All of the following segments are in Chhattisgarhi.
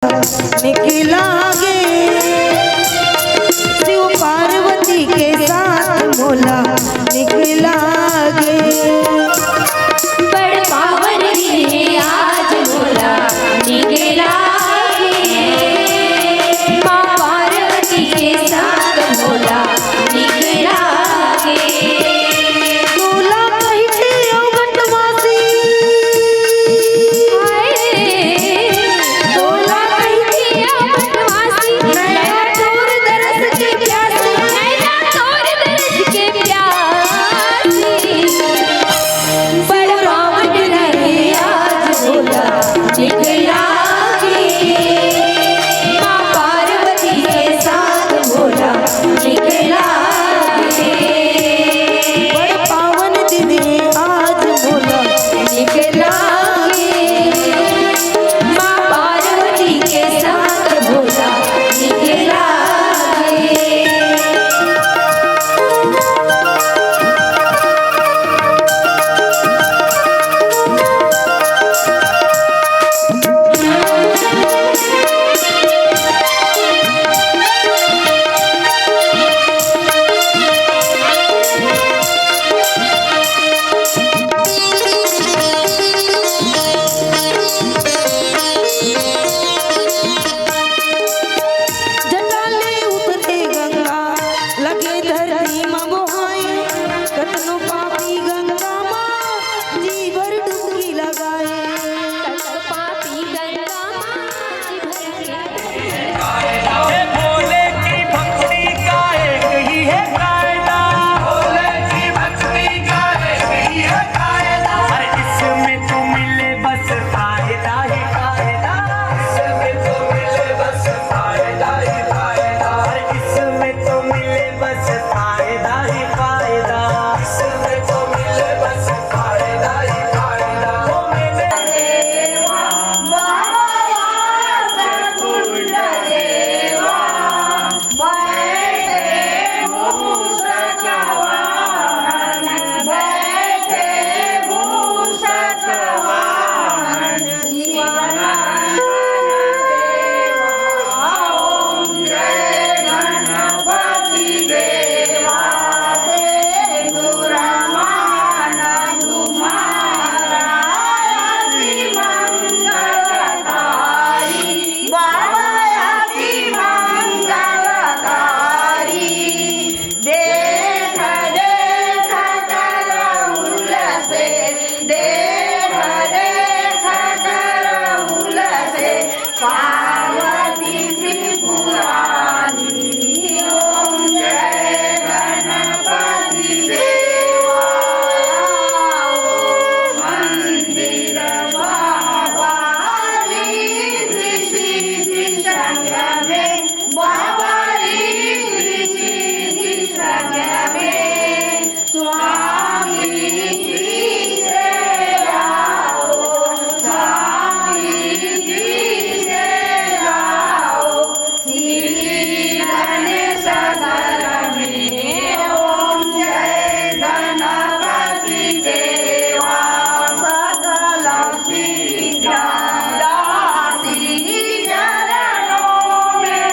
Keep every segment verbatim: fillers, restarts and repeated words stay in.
निकला गे, शिव पार्वती के साथ मोला निकला गे। बड़ पावन दिन हे आज मोला निकला गे, माँ पार्वती के साथ मोला निकला गे। तोला कहिथे अवघट वासी। हाय रे, तोला कहिथे अवघट वासी, नैना तोर दरस के प्यासी, नैना तोर दरस के प्यासी। बड़ पावन दिन हे आज मोला निकला गे, माँ पार्वती के साथ मोला निकला गे। बड़ पावन दिन हे आज मोला निकला गे, माँ पार्वती के साथ मोला निकला गे। जटा ले उतरे गंगा, लगे धरती म बोहाए। कतनो पापी गंगा म जी भर डुबकी लगाए। कतनो पापी गंगा म जी भर के हे भोले की भक्ति का एक ही है कायदा। भोले की भक्ति का एक ही है कायदा। अरे इसमें तो मिले बस फायदा ही फायदा। इसमें तो मिले बस फायदा ही फायदा। अरे इसमें तो मिले बस फायदा ही फायदा। इसमें तो मिले बस फायदा ही फायदा। ओ मेरे देवा, बाबा वासकुंड देवा, बैठे मूषक वाहन, बैठे मूषक वाहन। देख देख करहुल से, देख देख करहुल से, पार्वती त्रिपुरारी। ओम जय गणपति देवा। मंदिर बाबा रिद्धि सिद्धि संग में, बाबा रिद्धि सिद्धि संग में। स्वामी जी से आओ, स्वामी जी से आओ, श्री गणेश सर में। ओम जय गणपति देवा, सकल सिद्धा दासी चरणों में।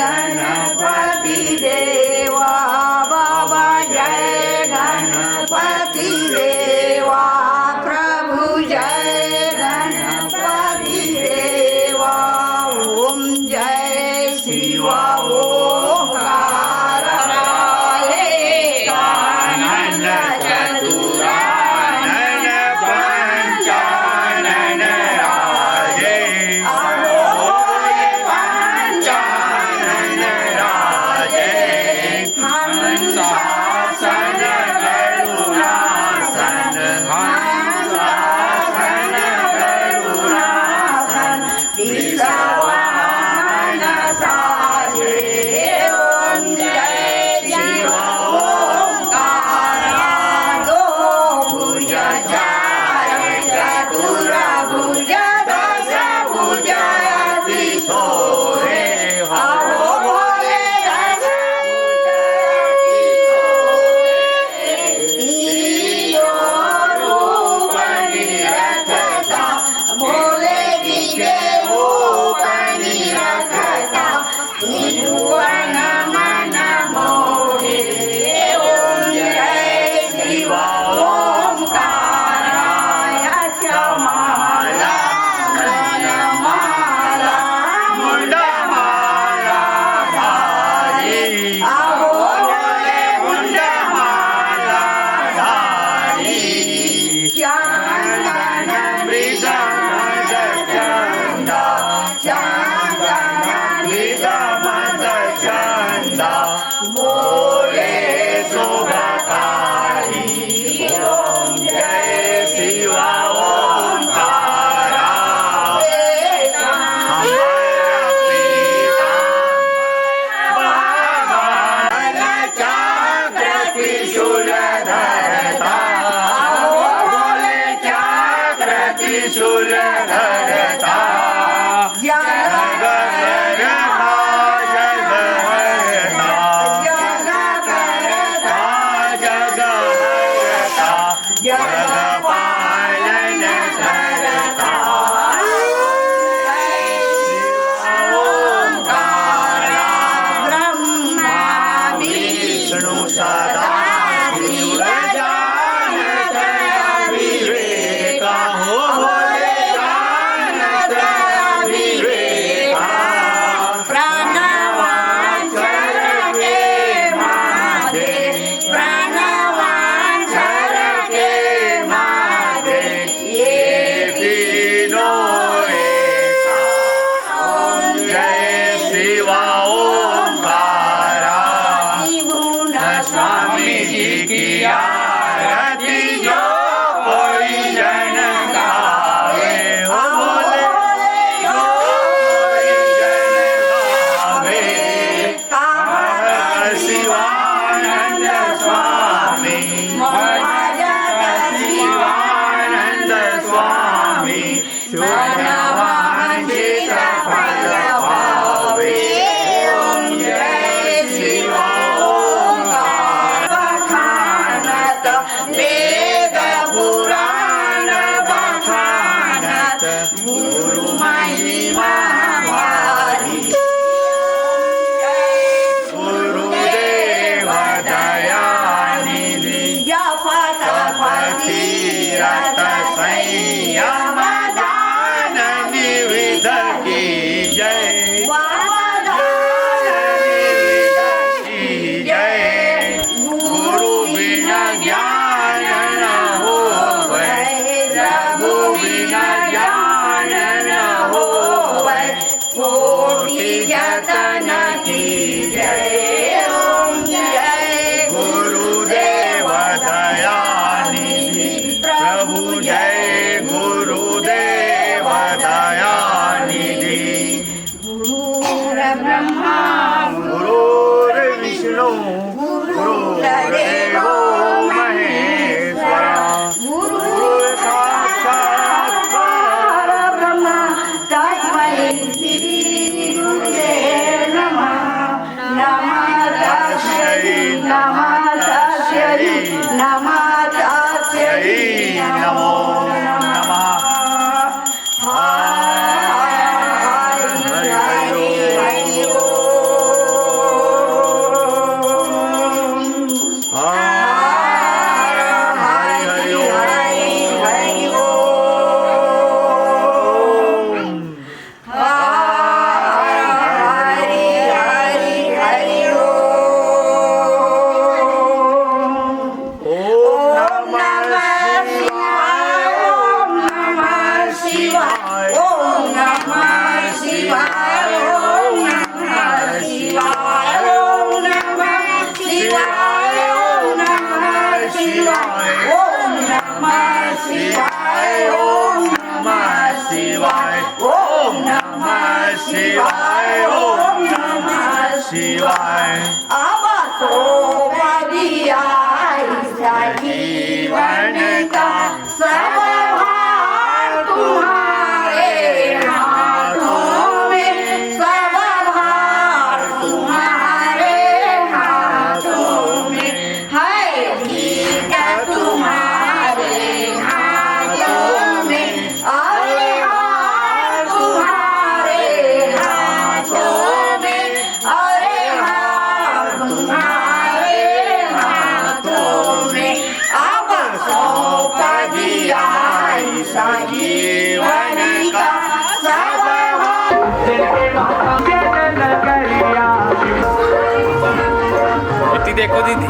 गणपति देवा, बाबा जय गणपति देवा, प्रभु जय गणपति देवा। ओम जय शिवा ओंकार, एकानन चतुरानन पंचानन राजे। अहो बोले पंचानन राजे। हंसासन गरुड़ासन, हंसासन गरुड़ासन, विश्ववाहन साजे। ओम जय शिव ओंकारा, दो भुज चार चतुर्भुज दश भुज अति शोभे। अहो भोले दश भुज अति शोभे। तीनों रूप निरखता, भोले जी के रूप निरखता, त्रिभुवन मन मोहे। ओम जय शिव ओंकाराय च माला, गणमाला, मुंडमाला धारी। अहो भोले मुंडमाला धारी। चंदन मृगमद चंदा, चंदन मृगमद चंदा, बोले शोभकारी। ओम जय शिव ओंकारा। हमारा पीताम्बर बाबा चक्र त्रिशूल धरता। अहो भोले चक्र त्रिशूल धरता। जग करता, जग हरता। जग करता, जग हरता। जग पालन करता। ओंकारा ब्रह्मा विष्णु सदा शिव जानत अविवेका। हो भोले जानत अविवेका। प्राणवान चर के मादे, प्राणवान चर के मादे, ये तीनों एका। ओम जय शिवा ओंकारा। त्रिभुवन स्वामी जी की आरती जो कोई जन गावे। ओ भोले जो कोई जन गावे। शिवानंद स्वामी, शिवानंद स्वामी, शुभ वांछित फल पावे। ओम जय शिव ओंकार। बखानत वेद पुराण बखानत गुरु महिमा भारी। गुरुदेव दयानिधि। जप तप तीरथ संयम दान विविध की जय। बाबा दान विविध की जय। गुरु बिना ज्ञान न होवै, प्रभु बिना ज्ञान न होवै, कोटि जतन की जय। ओम जय गुरुदेव दयानिधि, प्रभु जय गुरुदेव दयानिधि। गुरुर्ब्रह्मा गुरुर्विष्णु गुरुर्देवो महेश्वर। गुरु साक्षात परब्रह्म तस्मै श्री गुरुदेव नमः। नमः तस्मै, नमः तस्मै, नमः तस्मै नमो नमः। हरि हरि हरि ओम। शिवाय। अब सौंप दिया इस जीवन का सब भार तुम्हारे हाथों में, सब भार तुम्हारे हाथों में, है जीत तुम्हारे हाथों में। अरे हार तुम्हारे हाथों में, अरे हार तुम्हारे हाथों में। अब सौंप दिया इस जीवन का सब हार। इतनी देखो दीदी।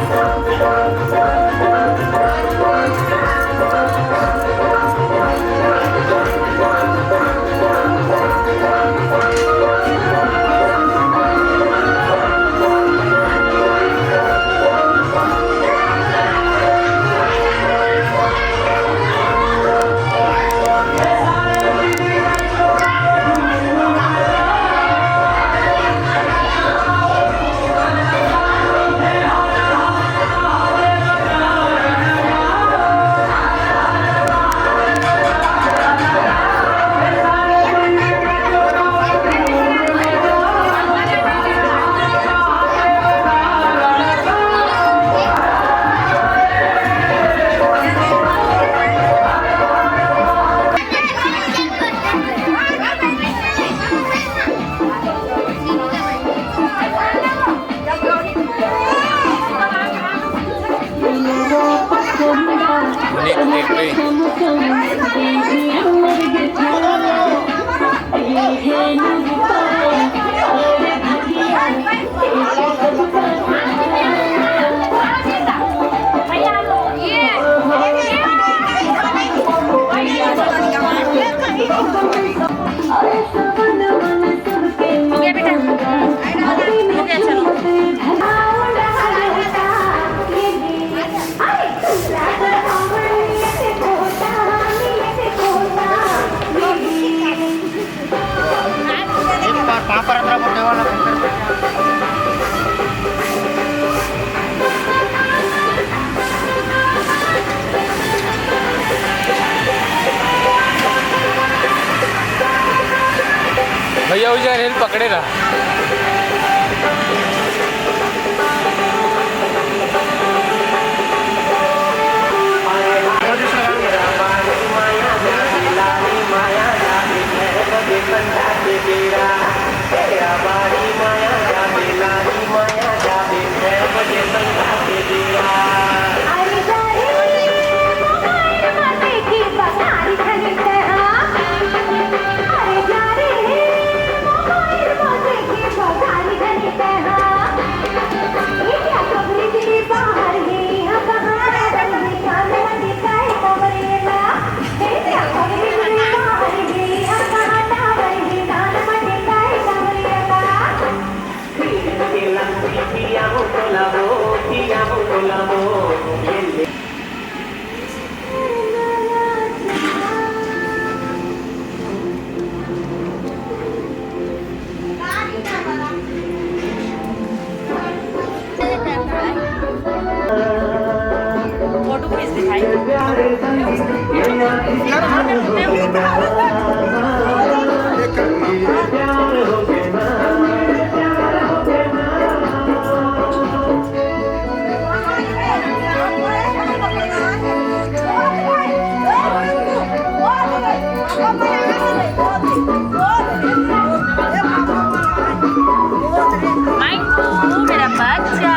हो गया बेटा, हो गया, चलो। एक बार पापा रत्रा को देवाला। भैया, उधर रेल पकड़े रहा। फोटो खींच दिखाई। माइकू, मेरा बच्चा।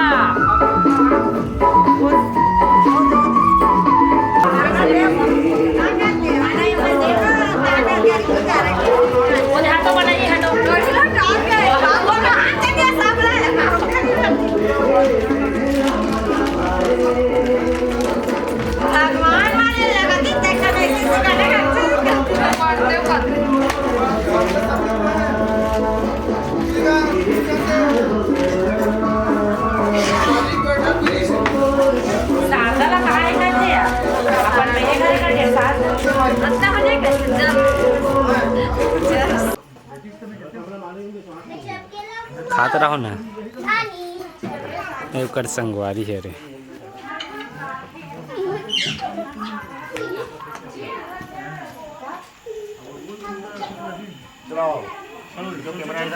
खात रहो ना। ए, ओकर संगवारी हे रे।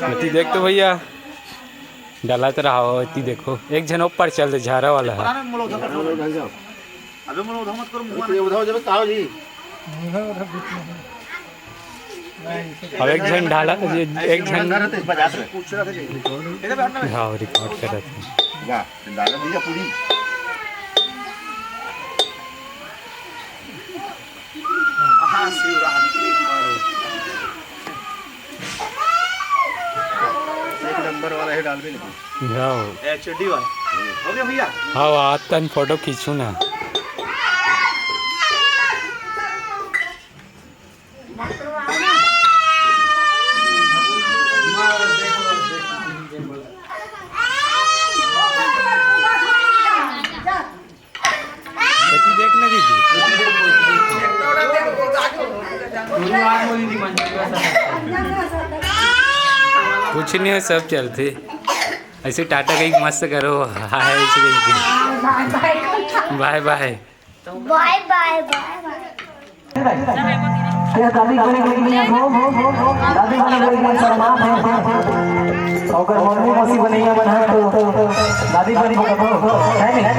एती देख तो भैया, डालत रहा हो, एती देखो, एक झन ऊपर चल दे, झारा वाला हे। अबे मोला उधर मत करो, मुंह में। उधर हो जाबे, का हो जी? अब एक झन डाला, ये एक झन। हाँ, रिकॉर्ड करत हे। वाह, डाला भैया पूरी। महाशिवरात्रि पर्व। एक नंबर वाला ही डाल भी नहीं। जाओ। HD वाला। हो गया भैया? हाँ, आज तन फोटो खींचू ना। एती देख ना दीदी। कुछ नहीं हो, सब चलथे। ऐसे टाटा कही मस्त करो, हाय ऐसे कही। बाय बाय। बाय बाय, बाय बाय। ये दादी बने गई है, हो, हो, हो, हो। दादी बने गई है, शर्मा, हो, हो, हो। ओकर मम्मी मौसी बनैया मन ह तो दादी बने गई हो, हो, है नहीं?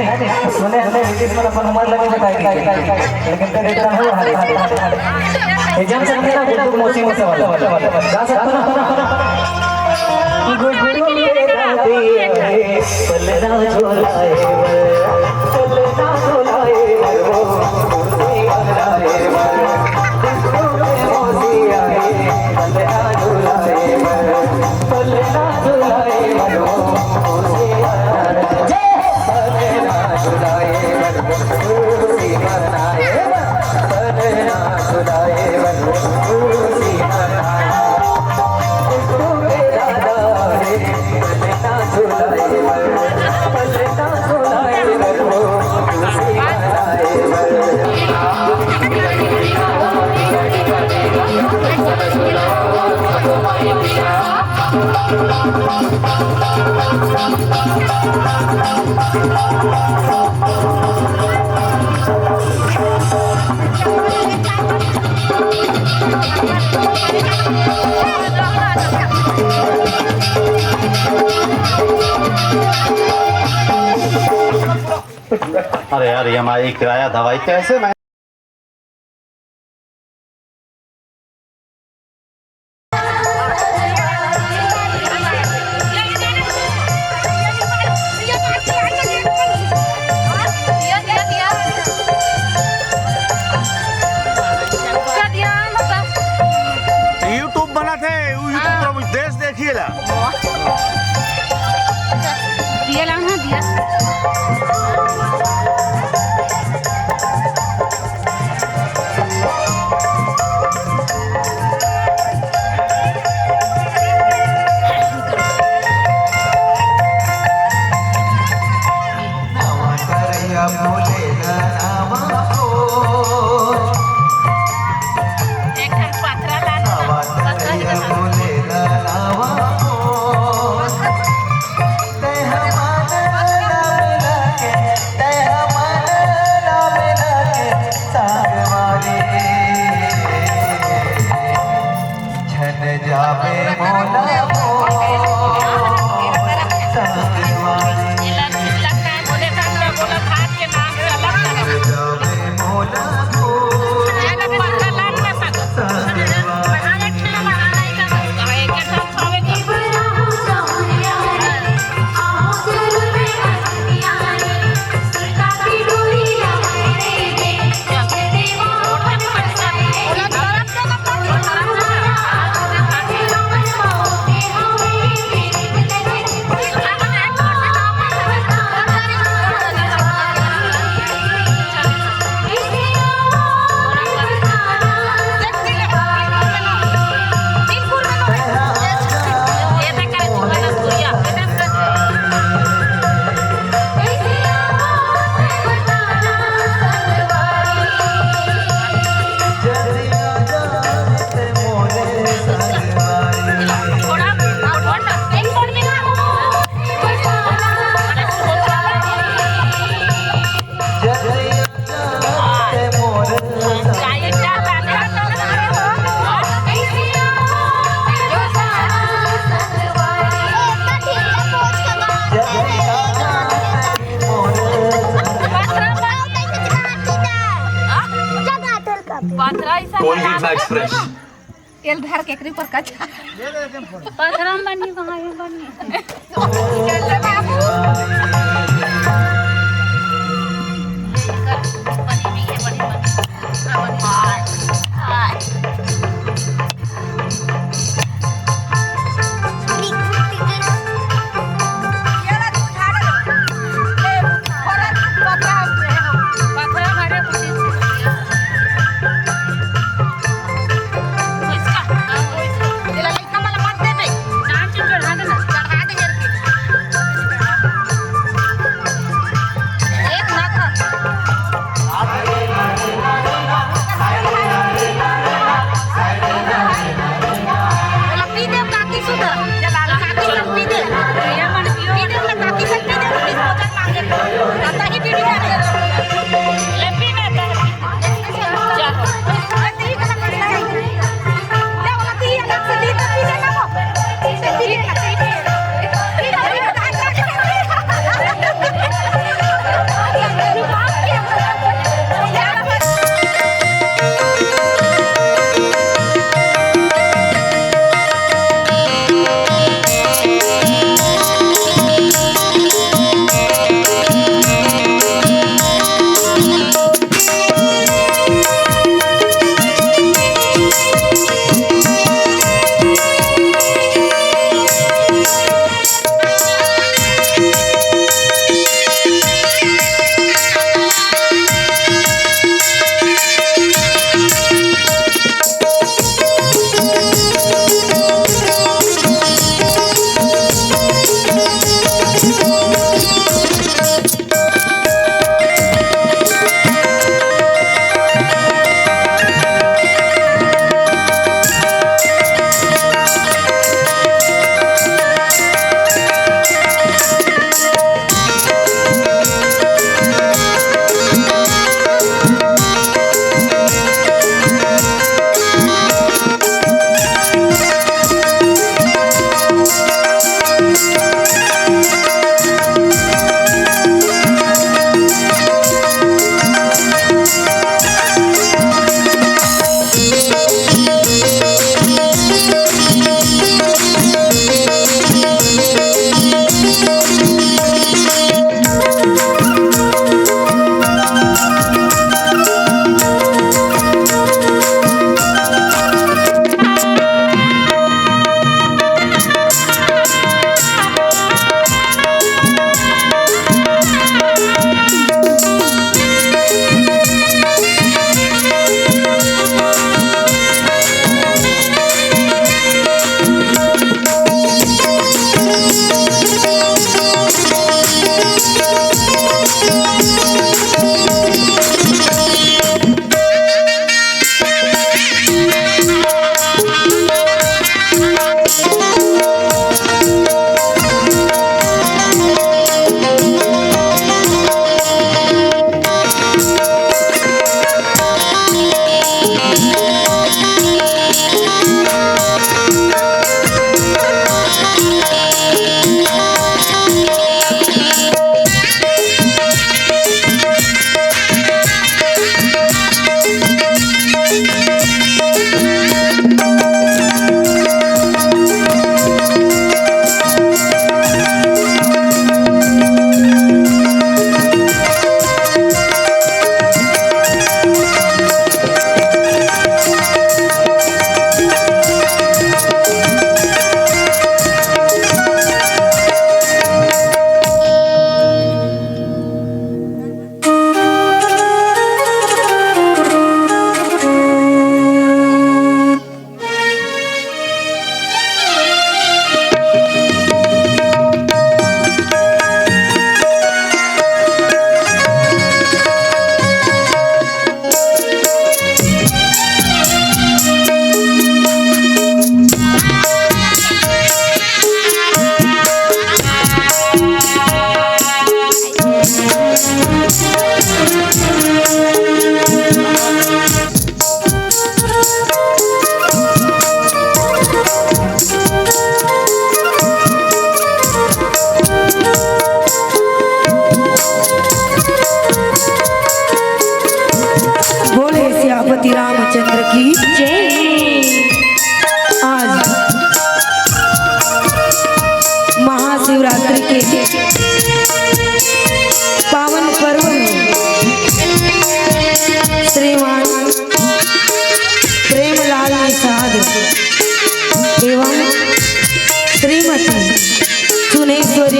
सुने, सुने, विदेश में अपन उम्र लगे बताएगी। लेकिन तेरे इतना हो, हाँ, हाँ, हाँ। ये जम सकते ना, गुड्डू मौसी मौसी वाला। गा सकते ना? गुड्डू के दादी है, पलना झोलाए, पलना झोलाए। अरे यार, ये हमारी किराया दवाई कैसे मैं YouTube बनाथे, YouTube हाँ। पर देश देखिए ला। दिया लाओ ना, दिया। Express। तेल धर के एकरी पर कच्चा। पथरा में बनी, कहाँ है बनी? बोले सियापति रामचंद्र की जय।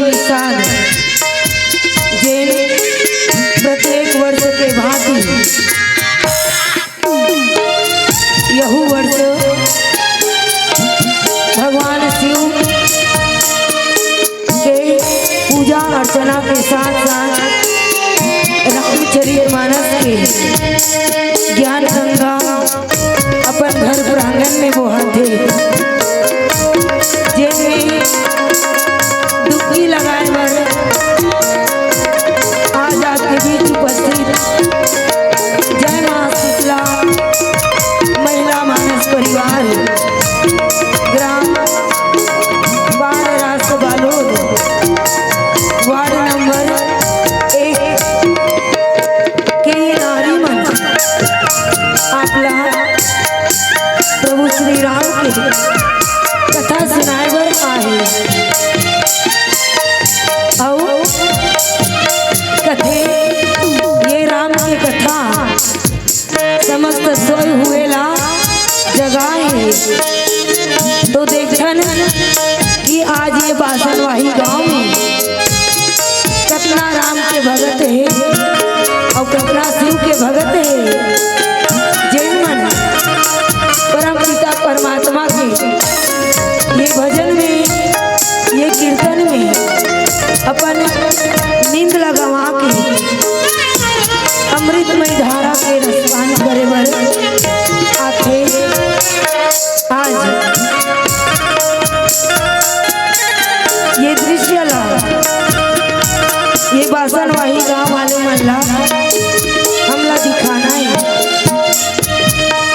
निषाद, जेन प्रत्येक वर्ष के भांति यहू वर्ष भगवान शिव के पूजा अर्चना के साथ साथ रामचरित मानस के ज्ञान गंगा अपन घर प्रांगण में बोहाथे, जेमे डुबकी लगाए बर आज आपके बीच उपस्थित जय मां शीतला महिला मानस परिवार, ग्राम बाल रास बालोद, वार्ड नंबर एक के ये नारी मन आपला प्रभु श्री राम के कथा सुनाए बर आहे। अउ कथे ये राम के कथा समस्त सोए हुए ला जगाए हे। तो देखन कि आज ये बासनवाही गांव में कतना राम के भगत हे अउ कतना शिव के भगत हे, जेन मन परम पिता परमात्मा के ये भजन में, ये कीर्तन में अपन नींद ला गंवा के अमृतमय धारा के रसपान करे बर आथे। आज ये दृश्य ला, ये बासनवाही गांव वाले मन ला हमला दिखाना हे।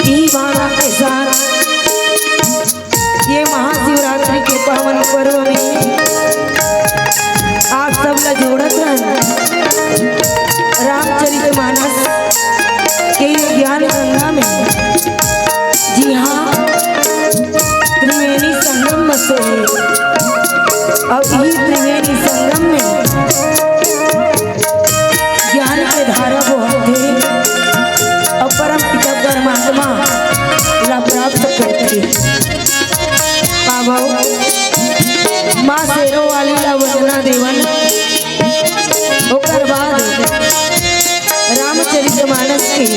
इही भावना के साथ ये महाशिवरात्रि के पावन पर्व में आप सब ला जोड़त हन रामचरित मानस के ज्ञान गंगा में। जी हाँ, त्रिवेणी संगम बसे हे। अब इही त्रिवेणी संगम में ज्ञान के धारा बोहथे अउ परम पिता परमात्मा ला प्राप्त करथे। आवव, माँ शेरों वाली ला वंदना देवन। ओकर बाद रामचरित मानस के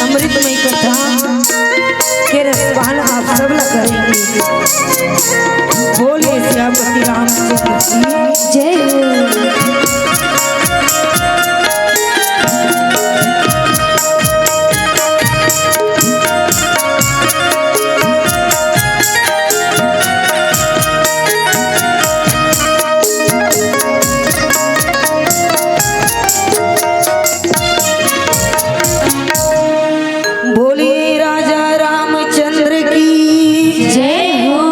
अमृतमय कथा के रसपान आप सब ला करेंगे। बोलिए सियापति रामचंद्र की जय हो। बोलिए राजा रामचंद्र की जय हो।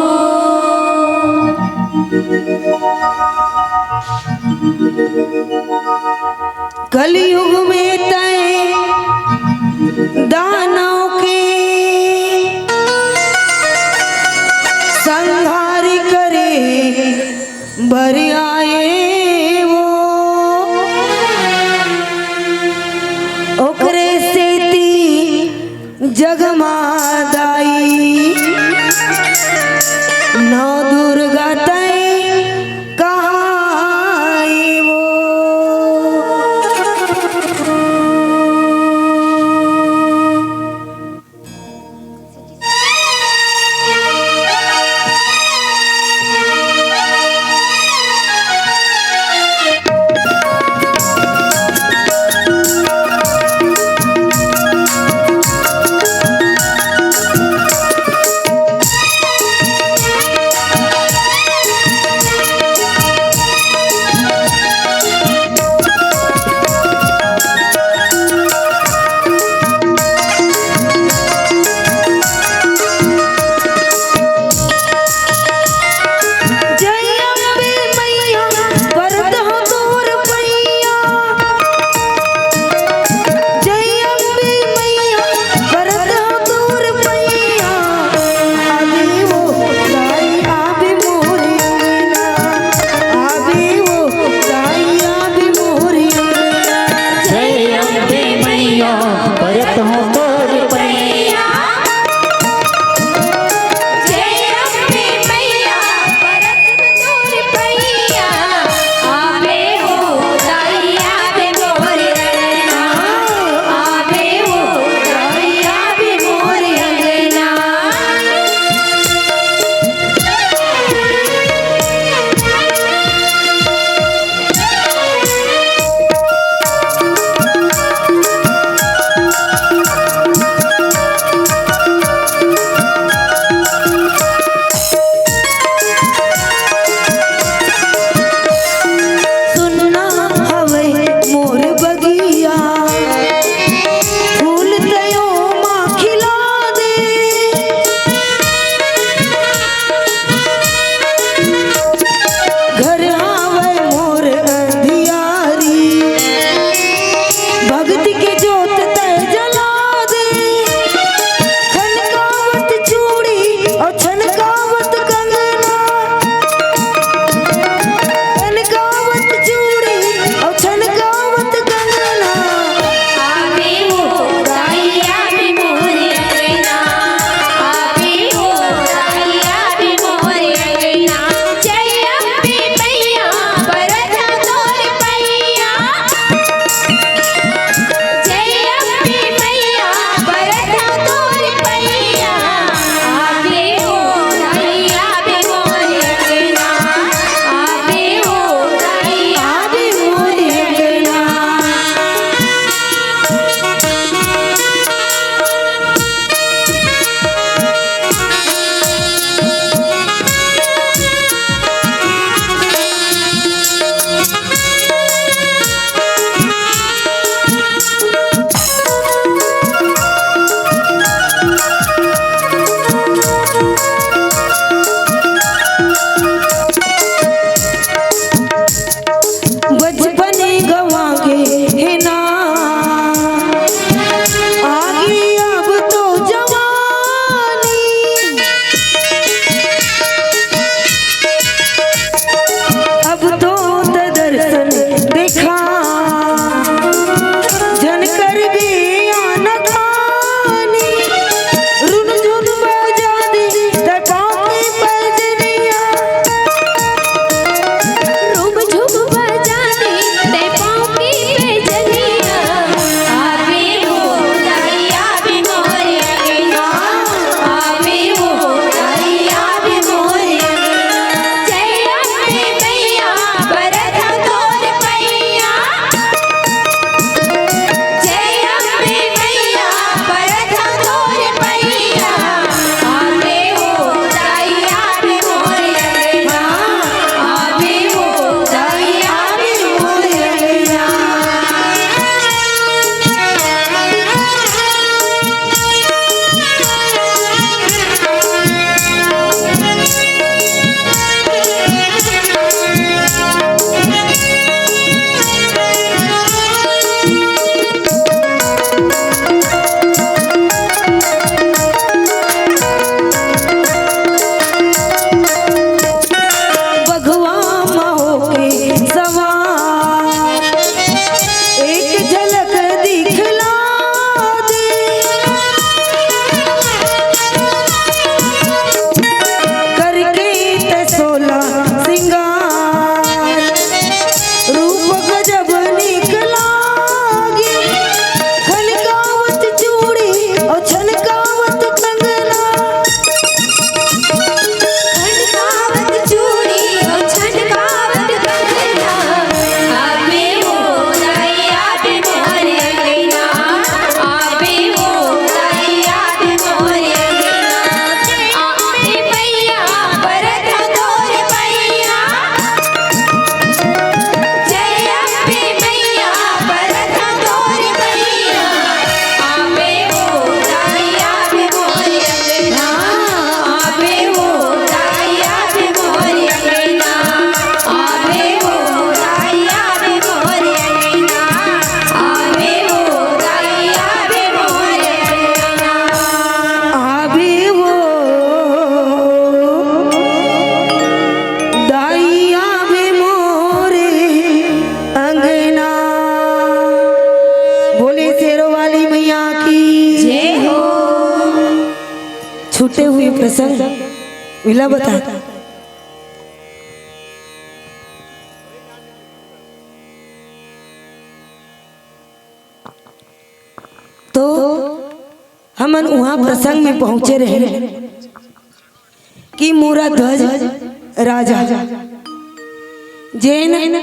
कलयुग में तय दानव के संहार करे बर आए वो, ओकरे सेती जग माँ दाई नौ दुर्गा तय कहाए वो। प्रसंग मिला बता। तो हमन उहाँ प्रसंग में पहुँचे रहे कि मूरध्वज राजा जेन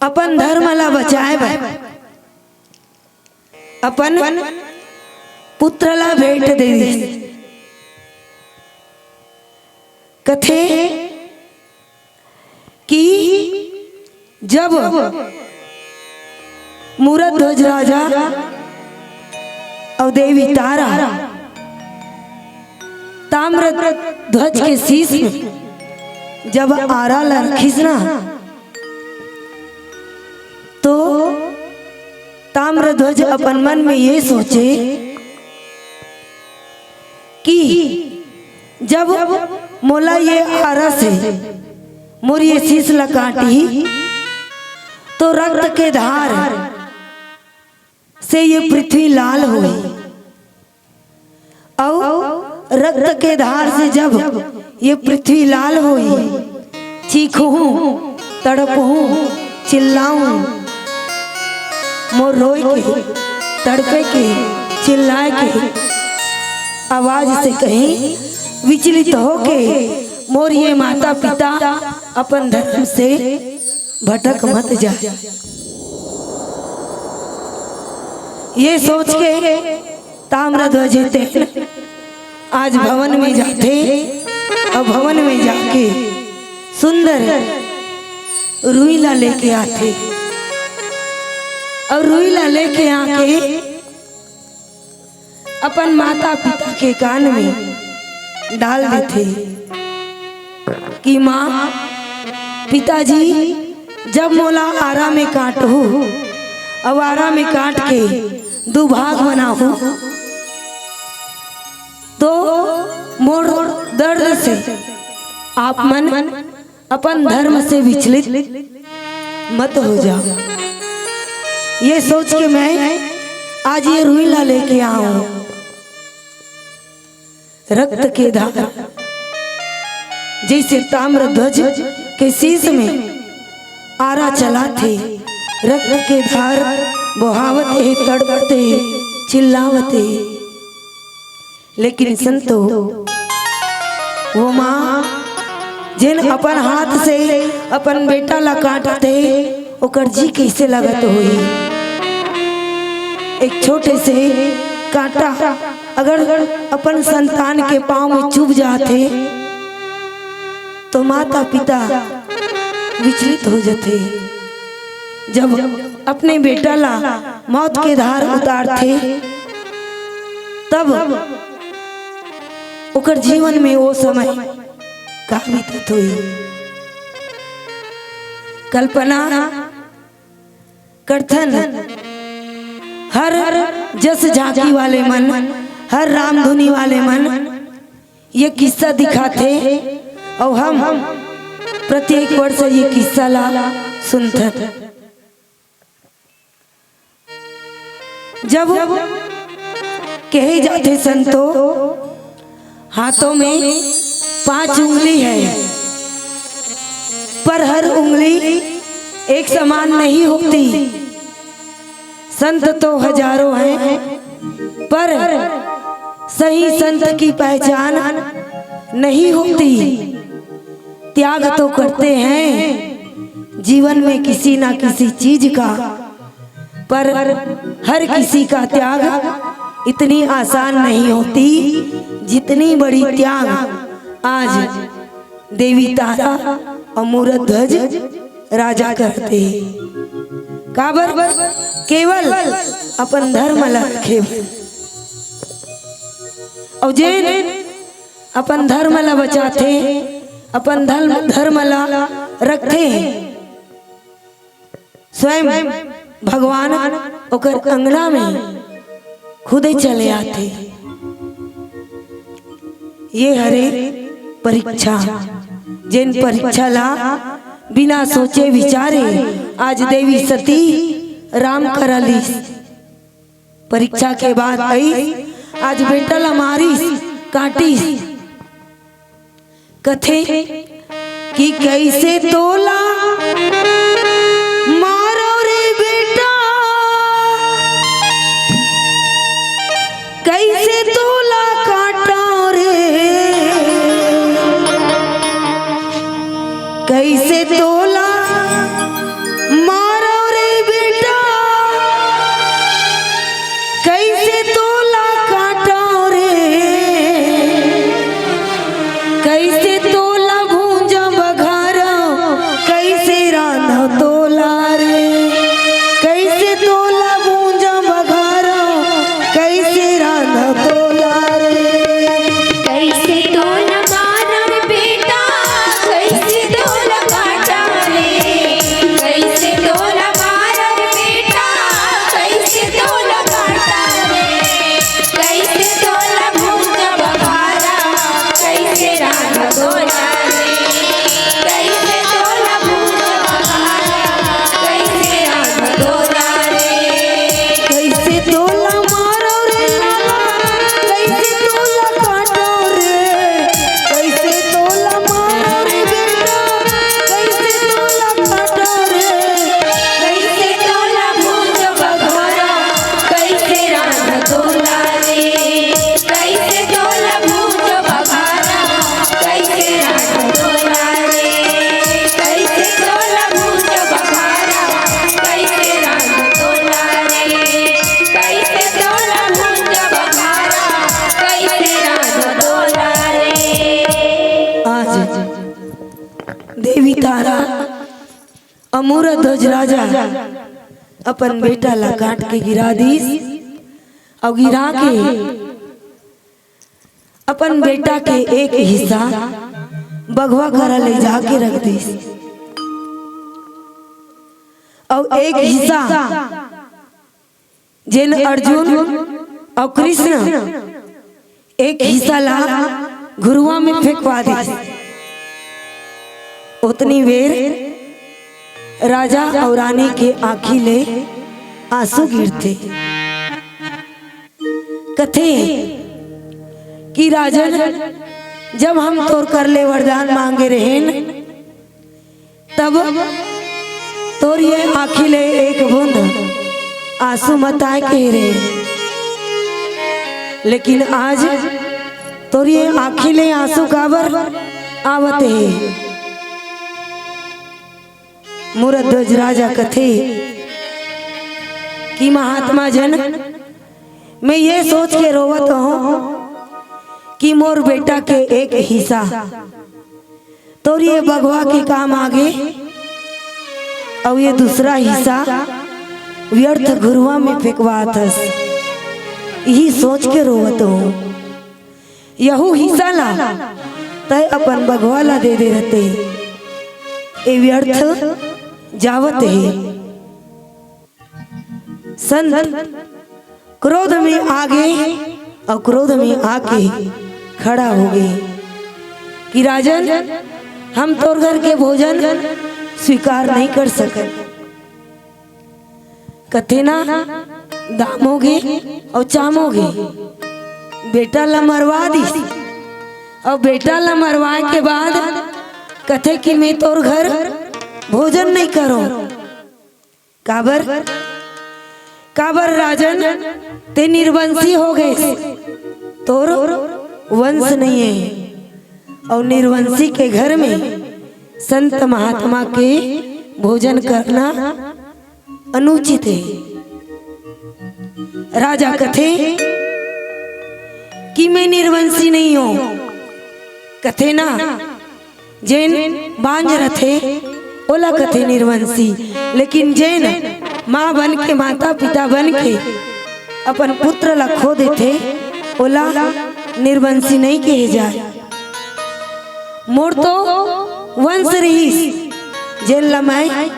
अपन धर्म ला बचाए बर अपन पुत्र ला भेंट दे दिस। कथे कि जब मूरध्वज राजा अउ देवी तारा ताम्रध्वज के शीश में जब आरा ला रखिस ना, तो ताम्रध्वज अपन मन में ये सोचे कि जब मोला ये आरा से मोर ये शीश ला काटही, तो रक्त के धार से ये पृथ्वी लाल होही। अउ रक्त के धार से जब ये पृथ्वी लाल होही, चीखहूँ, तड़पहूँ, चिल्लाऊँ, मोर रोए के, तड़पे के, चिल्लाए के आवाज से कहीं विचलित होके मोर ये माता पिता अपन धर्म से भटक मत जाए। ये सोच के ताम्रध्वज तेन आज भवन में जाथे अउ भवन में जाके सुंदर रुई ला लेके आथे अउ रुई ला लेके आके अपन माता पिता के कान में डाल देथे कि माँ, पिताजी, जब मोला आरा में काटहू अउ आरा में काट के दू भाग बनाहू, तो मोर दर्द से आप मन अपन धर्म से विचलित मत हो जाओ। ये सोच के मैं आज ये रुई ला लेके आऊं। रक्त के धार जैसे ताम्रध्वज के शीश में आरा चलाथे, रक्त के धार बहावत हे, तड़पत हे, चिल्लावत हे। लेकिन संतो, वो माँ जेन अपन हाथ से अपन बेटा ला काटथे, ओकर जी कैसे लगत होही? एक छोटे से कांटा अगर अपन संतान के पाँव में चुभ जाथे, तो माता पिता विचलित हो जथे। जब अपने बेटा ला मौत के धार उतारथे, तब ओकर जीवन में वो समय का बीतत होही? कल्पना करथन। हर जस झांकी वाले मन, हर रामधुनी वाले मन ये किस्सा दिखाथे, अउ हम प्रत्येक वर्ष ये किस्सा ला सुनथन। जब कहे जाथे संतो, हाथों में पांच उंगली है, पर हर उंगली एक समान नहीं होती। संत तो हजारों हैं, पर सही संत की पहचान नहीं होती। त्याग तो करते हैं जीवन में किसी ना किसी चीज का, पर हर किसी का त्याग इतनी आसान नहीं होती, जितनी बड़ी त्याग आज देवी तारा अउ मूरध्वज राजा करथे। काबर? केवल अपन धर्म ला रखे बर। अउ जेन अपन धर्म ला बचाथे, अपन धर्म, धर्म ला रखथे, स्वयं भगवान ओकर अंगना में खुदे चले आथे। ये हरे परीक्षा, जेन परीक्षा ला बिना सोचे विचारे आज देवी सती राम करा लीस। परीक्षा के बाद आई, आज बेटा ला मारिस, काटिस। कथे कि कइसे तोला मारव रे बेटा, कइसे तोला काटव रे, कइसे तोला मारव रे बेटा, कइसे तोला काटव रे, कइसे तोला भूंजा बघारव, कइसे रांधव तोला रे, कइसे तोला भूंजा बघारव, कइसे रांधव तोला रे। कइसे तोला मारव बेटा, कइसे तोला काटव रे, कइसे तोला मारव बेटा, कइसे तोला काटव रे, कइसे तोला भूंजा बघारव, कइसे रांधव तोला रे, कइसे तोला भूंजा बघारव, कइसे रांधव तोला रे। कइसे तोला मारव रे लाला, कइसे तोला काटव रे, कइसे तोला मारव रे बेटा, कइसे तोला काटव रे, कइसे तोला भूंजा बघारव, कइसे रांधव तोला रे, कइसे तोला भूंजा बघारव, कइसे रांधव तोला रे, कइसे तोला भूंजा बघारव, कइसे रांधव तोला रे, कइसे तोला भूंजा बघारव, कइसे रांधव तोला रे। आज देवी तारा अउ मूरध्वज राजा अपन बेटा ला काट के गिरा दिस, अउ गिरा के अपन बेटा के एक हिस्सा बघवा करा ले जाके रख दिस, अउ एक हिस्सा जेन अर्जुन अउ कृष्ण एक हिस्सा ला घुरुवा में फेंकवा दिस। ओतनी बेर राजा अउ रानी के आँखी ले आंसू गिरथे। कथे कि राजन, जब हम तोर कर ले वरदान मांगे रहेन, तब तोर ये आँखी ले एक बूंद आंसू मत आए कहे रहे, लेकिन आज तोर ये आँखी ले आंसू काबर आवत हे? मूरध्वज राजा कथे कि महात्मा जन, मैं ये सोच के रोवत हूँ कि मोर बेटा के एक हिस्सा तोर ये बघवा के काम आगे, अउ ये दूसरा हिस्सा व्यर्थ घुरुवा में फेंकवात हस। यही सोच के रोवत हूँ। यहू हिस्सा ला तय अपन बघवा ला दे दे रहते, ए व्यर्थ जावत हे। संत क्रोध में आगे अउ क्रोध में आके खड़ा हो गे कि राजन, हम तोर घर के भोजन स्वीकार नहीं कर सकन। कथे ना, दाम होगे अउ चाम होगे। बेटा ला मरवा दिस, अउ बेटा ला मरवाए के बाद कथे कि मैं तोर घर भोजन नहीं करों। काबर? काबर राजन, ते निर्वंशी हो गए, तोर वंश नहीं है, अउ निर्वंशी के घर में संत महात्मा के भोजन करना अनुचित हे। राजा कथे कि मैं निर्वंशी नहीं हूँ। कथे ना, जेन बांझ रथे, ओला कथे निर्वंशी, लेकिन जेन माँ बन के, माता पिता बन के अपन पुत्र ला खो देथे, ओला निर्वंशी नहीं कहे जाए। मोर तो वंश रहिस, जेन ला मैं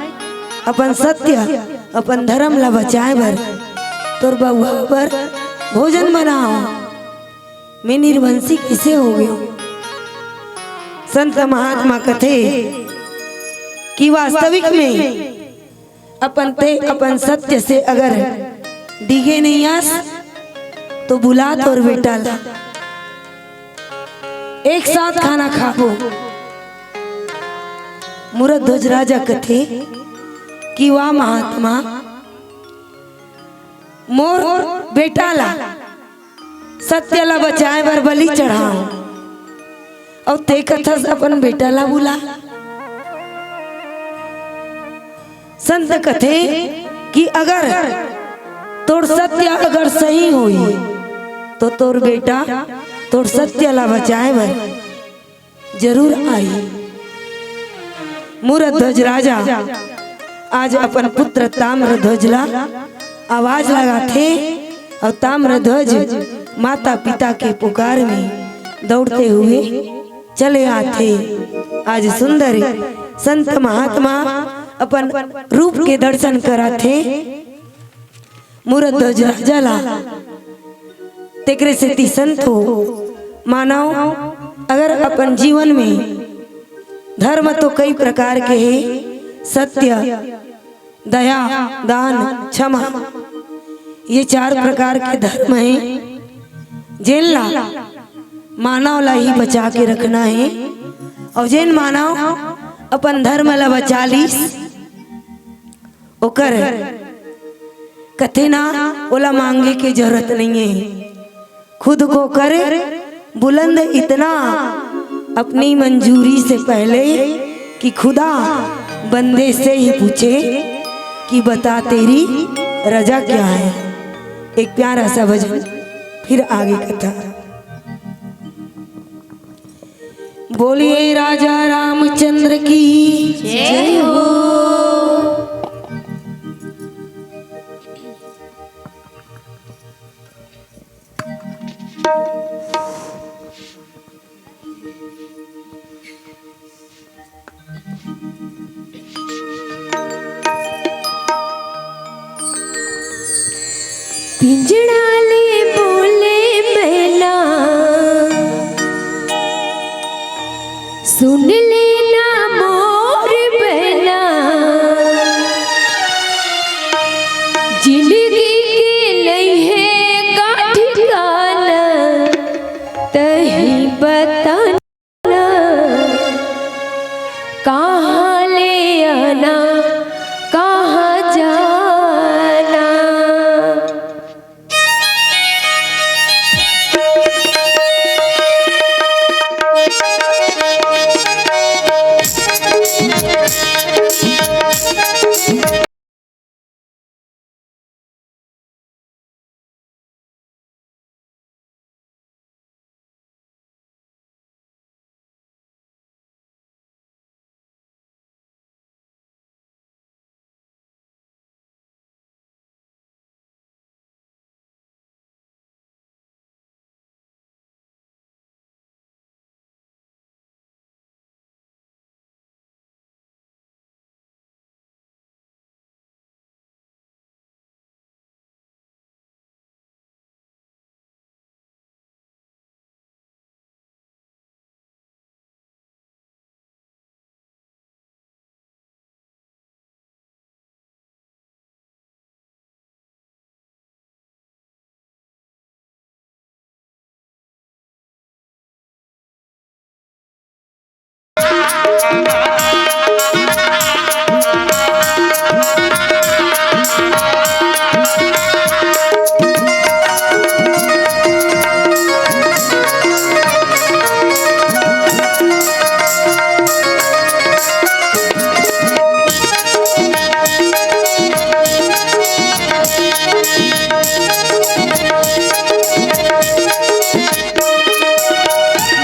अपन सत्य, अपन धर्म ला बचाए बर, तोर बउआ बर भोजन बनाओ। मैं निर्वंशी किसे हो गयो? संत महात्मा कथे कि वास्तविक में अपन ते, अपन सत्य से अगर डिगे नहीं आस, तो बुला तोर बेटा ला। एक साथ खाना खाबो। मूरत ध्वज राजा कथे कि वाह महात्मा, मोर बेटा ला, सत्य ला बचाए बर बलि चढ़ाओ, अउ ते कथस अपन बेटा ला बुला। संत कथे कि अगर तोर सत्य अगर सही होई, तो तोर बेटा तोर सत्य ला बचाए बर जरूर आही। मूरत ध्वज राजा आज अपन पुत्र ताम्र ध्वज ला आवाज लगाथे अउ ताम्र ध्वज माता पिता के पुकार में दौड़ते हुए चले आथे। आज सुंदर संत महात्मा अपन रूप के दर्शन कराथे। मूरत ध्वज राजा ला। तेकरे सेती संत हो, मानव, अगर अपन जीवन में धर्म तो कई प्रकार के हे, सत्य, दया, दान, क्षमा, ये चार प्रकार के धर्म हे, जेन ला मानव ला ही बचा के रखना हे। अउ जेन मानव अपन धर्म ला बचा लीस, ओकर कथे ना, ओला मांगे के जरूरत नहीं है। खुद को करे बुलंद इतना, अपनी मंजूरी से पहले कि खुदा बंदे से ही पूछे कि बता तेरी रजा क्या है। एक प्यारा सा भजन, फिर आगे कथा। बोलिए राजा रामचंद्र की जय हो। पिंजड़ा ले बोले मैना, सुन लेना मोर बहना, जिंदगी के नहीं है का ठिकाना, तही बताना, कहाँ ले आना, कहाँ जाना।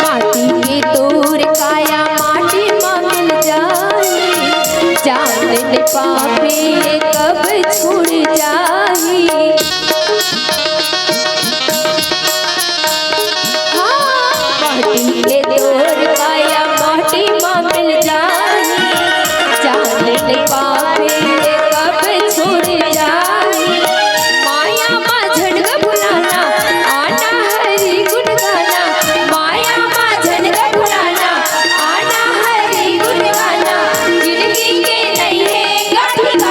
माटी के तोर काया माटी म मिल जाही, जान ले पापी ये कब छूट जाही। हाँ, माटी के तोर काया माटी म मिल जाही, जान ले पापी ये कब छूट जाही। माया मा झन घबराना, आना हरि गुण गाना। माया मा झन घबराना, आना हरि गुण गाना। जिंदगी के नहीं है का ठिकाना।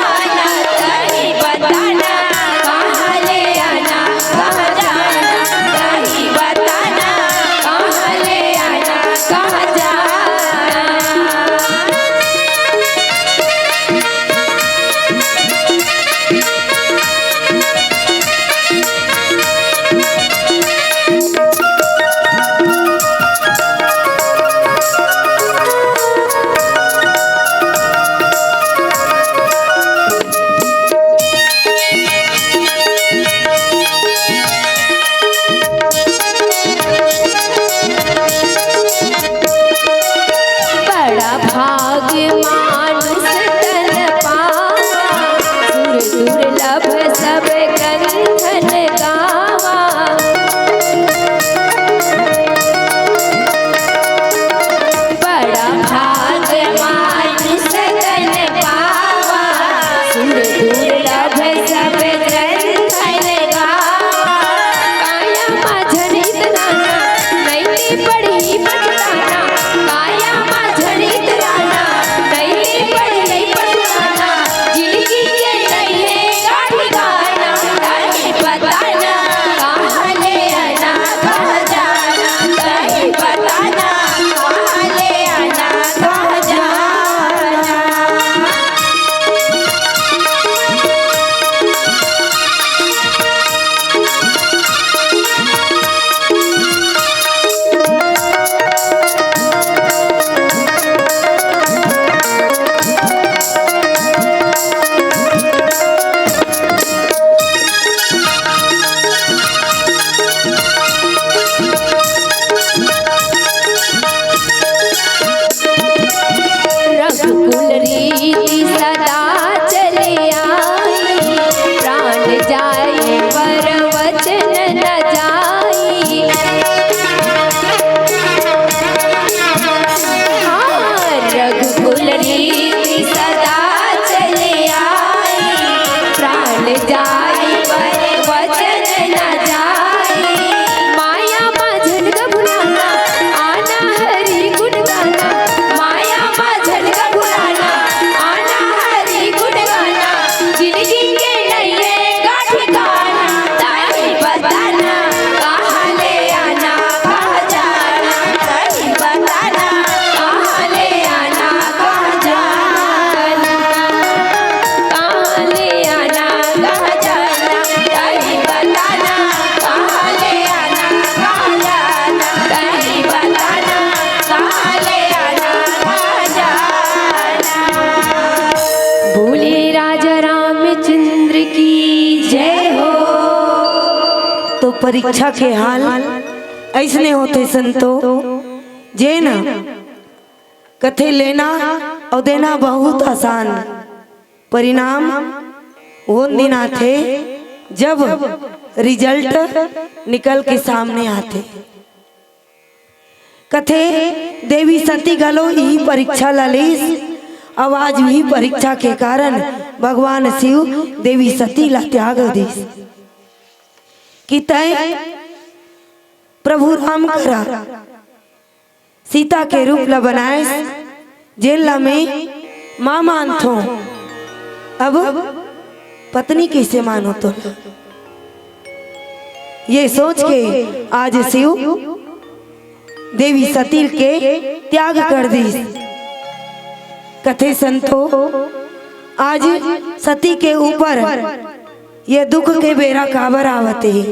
तो परीक्षा के हाल अइसने होथे संतो, जेन कथे लेना अउ देना बहुत आसान। परिणाम वो दिन आथे, जब result निकल के सामने आथे। कथे देवी सती घलो इही परीक्षा ला लीस, अउ आज इही परीक्षा के कारण भगवान शिव देवी सती ला त्याग दिस कि तैं प्रभु राम करा सीता के रूप ला बनाएस, जेन ला मैं माँ मानथों, अब पत्नी कइसे मानों तोला? ये सोच के आज शिव देवी सती के त्याग कर दिस। कथे संतो, आज सती के ऊपर ये दुख के बेरा काबर आवत हे?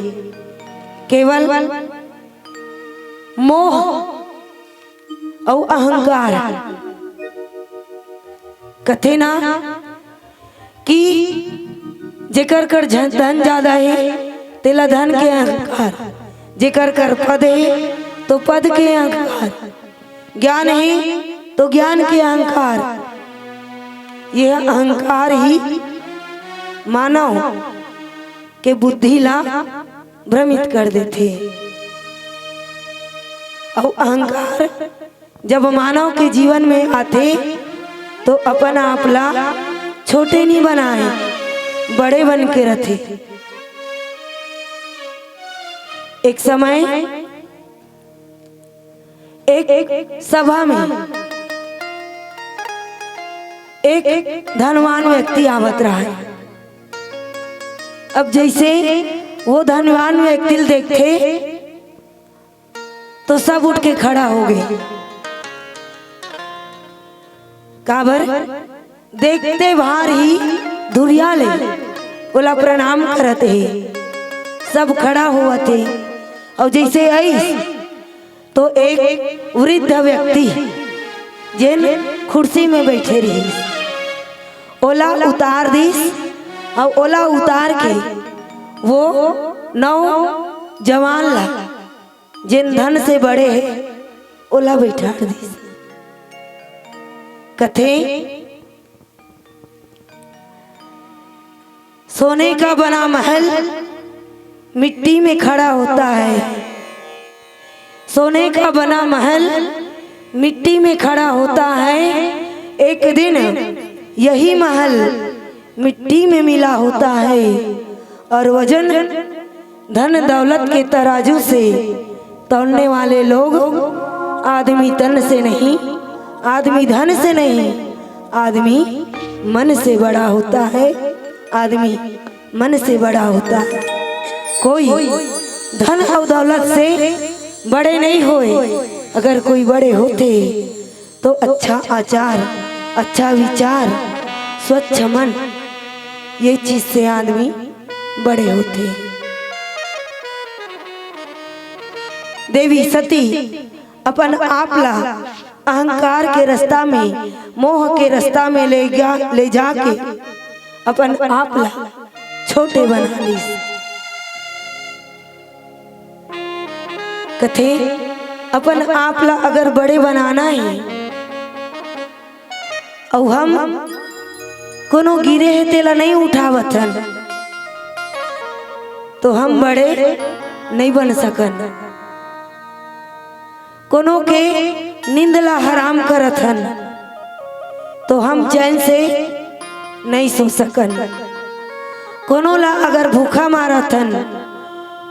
केवल मोह अउ अहंकार। कथे ना कि जेकर कर झन-, धन ज्यादा हे, तेला धन के अहंकार, जेकर कर पद हे, तो पद के अहंकार, ज्ञान हे, तो ज्ञान के अहंकार। यह अहंकार ही मानव के बुद्धि ला भ्रमित कर देथे। अउ अहंकार जब मानव के जीवन में आथे, तो अपन आप ला छोटे नहीं बनाए, बड़े बन के रथे। एक समय एक सभा में एक धनवान व्यक्ति आवत रहा है। अब जइसे वो धनवान व्यक्ति ल देखथे, तो सब उठ के खड़ा हो गए। काबर? देखते भार ही धुरिया ले ओला प्रणाम करत हे, सब खड़ा होवत हे। अउ जइसे आइस, तो एक वृद्ध व्यक्ति, जेन खुर्सी में बइठे रहिस, ओला उतार दिस, अउ ओला उतार के वो नौजवान ला, जेन धन से बड़े हे, ओला बइठार दिस। कथे, सोने का बना महल मिट्टी में खड़ा होता है, सोने का बना महल मिट्टी में खड़ा होता है। एक दिन यही महल मिट्टी में मिला होता है और वजन धन दौलत के तराजू से तौलने वाले लोग आदमी तन से नहीं, आदमी धन से नहीं, आदमी मन से बड़ा होता है, आदमी मन से बड़ा होता है। कोई धन अउ दौलत से बड़े नहीं होए। अगर कोई बड़े होते तो अच्छा आचार, अच्छा विचार, स्वच्छ मन, ये चीज से आदमी बड़े होथे। देवी सती अपन आप ला अहंकार के रास्ता में, मोह के रास्ता में ले गया, ले जाके अपन आप ला छोटे बना लीस। कथे, अपन आप ला अगर बड़े बनाना हे, अउ हम कोनो गिरे हे तेला नहीं उठावत हन, तो हम बड़े नहीं बन सकन। कोनो के नींद ला हराम करत हन, तो हम चैन से नहीं सो सकन। कोनो ला अगर भूखा मारत हन,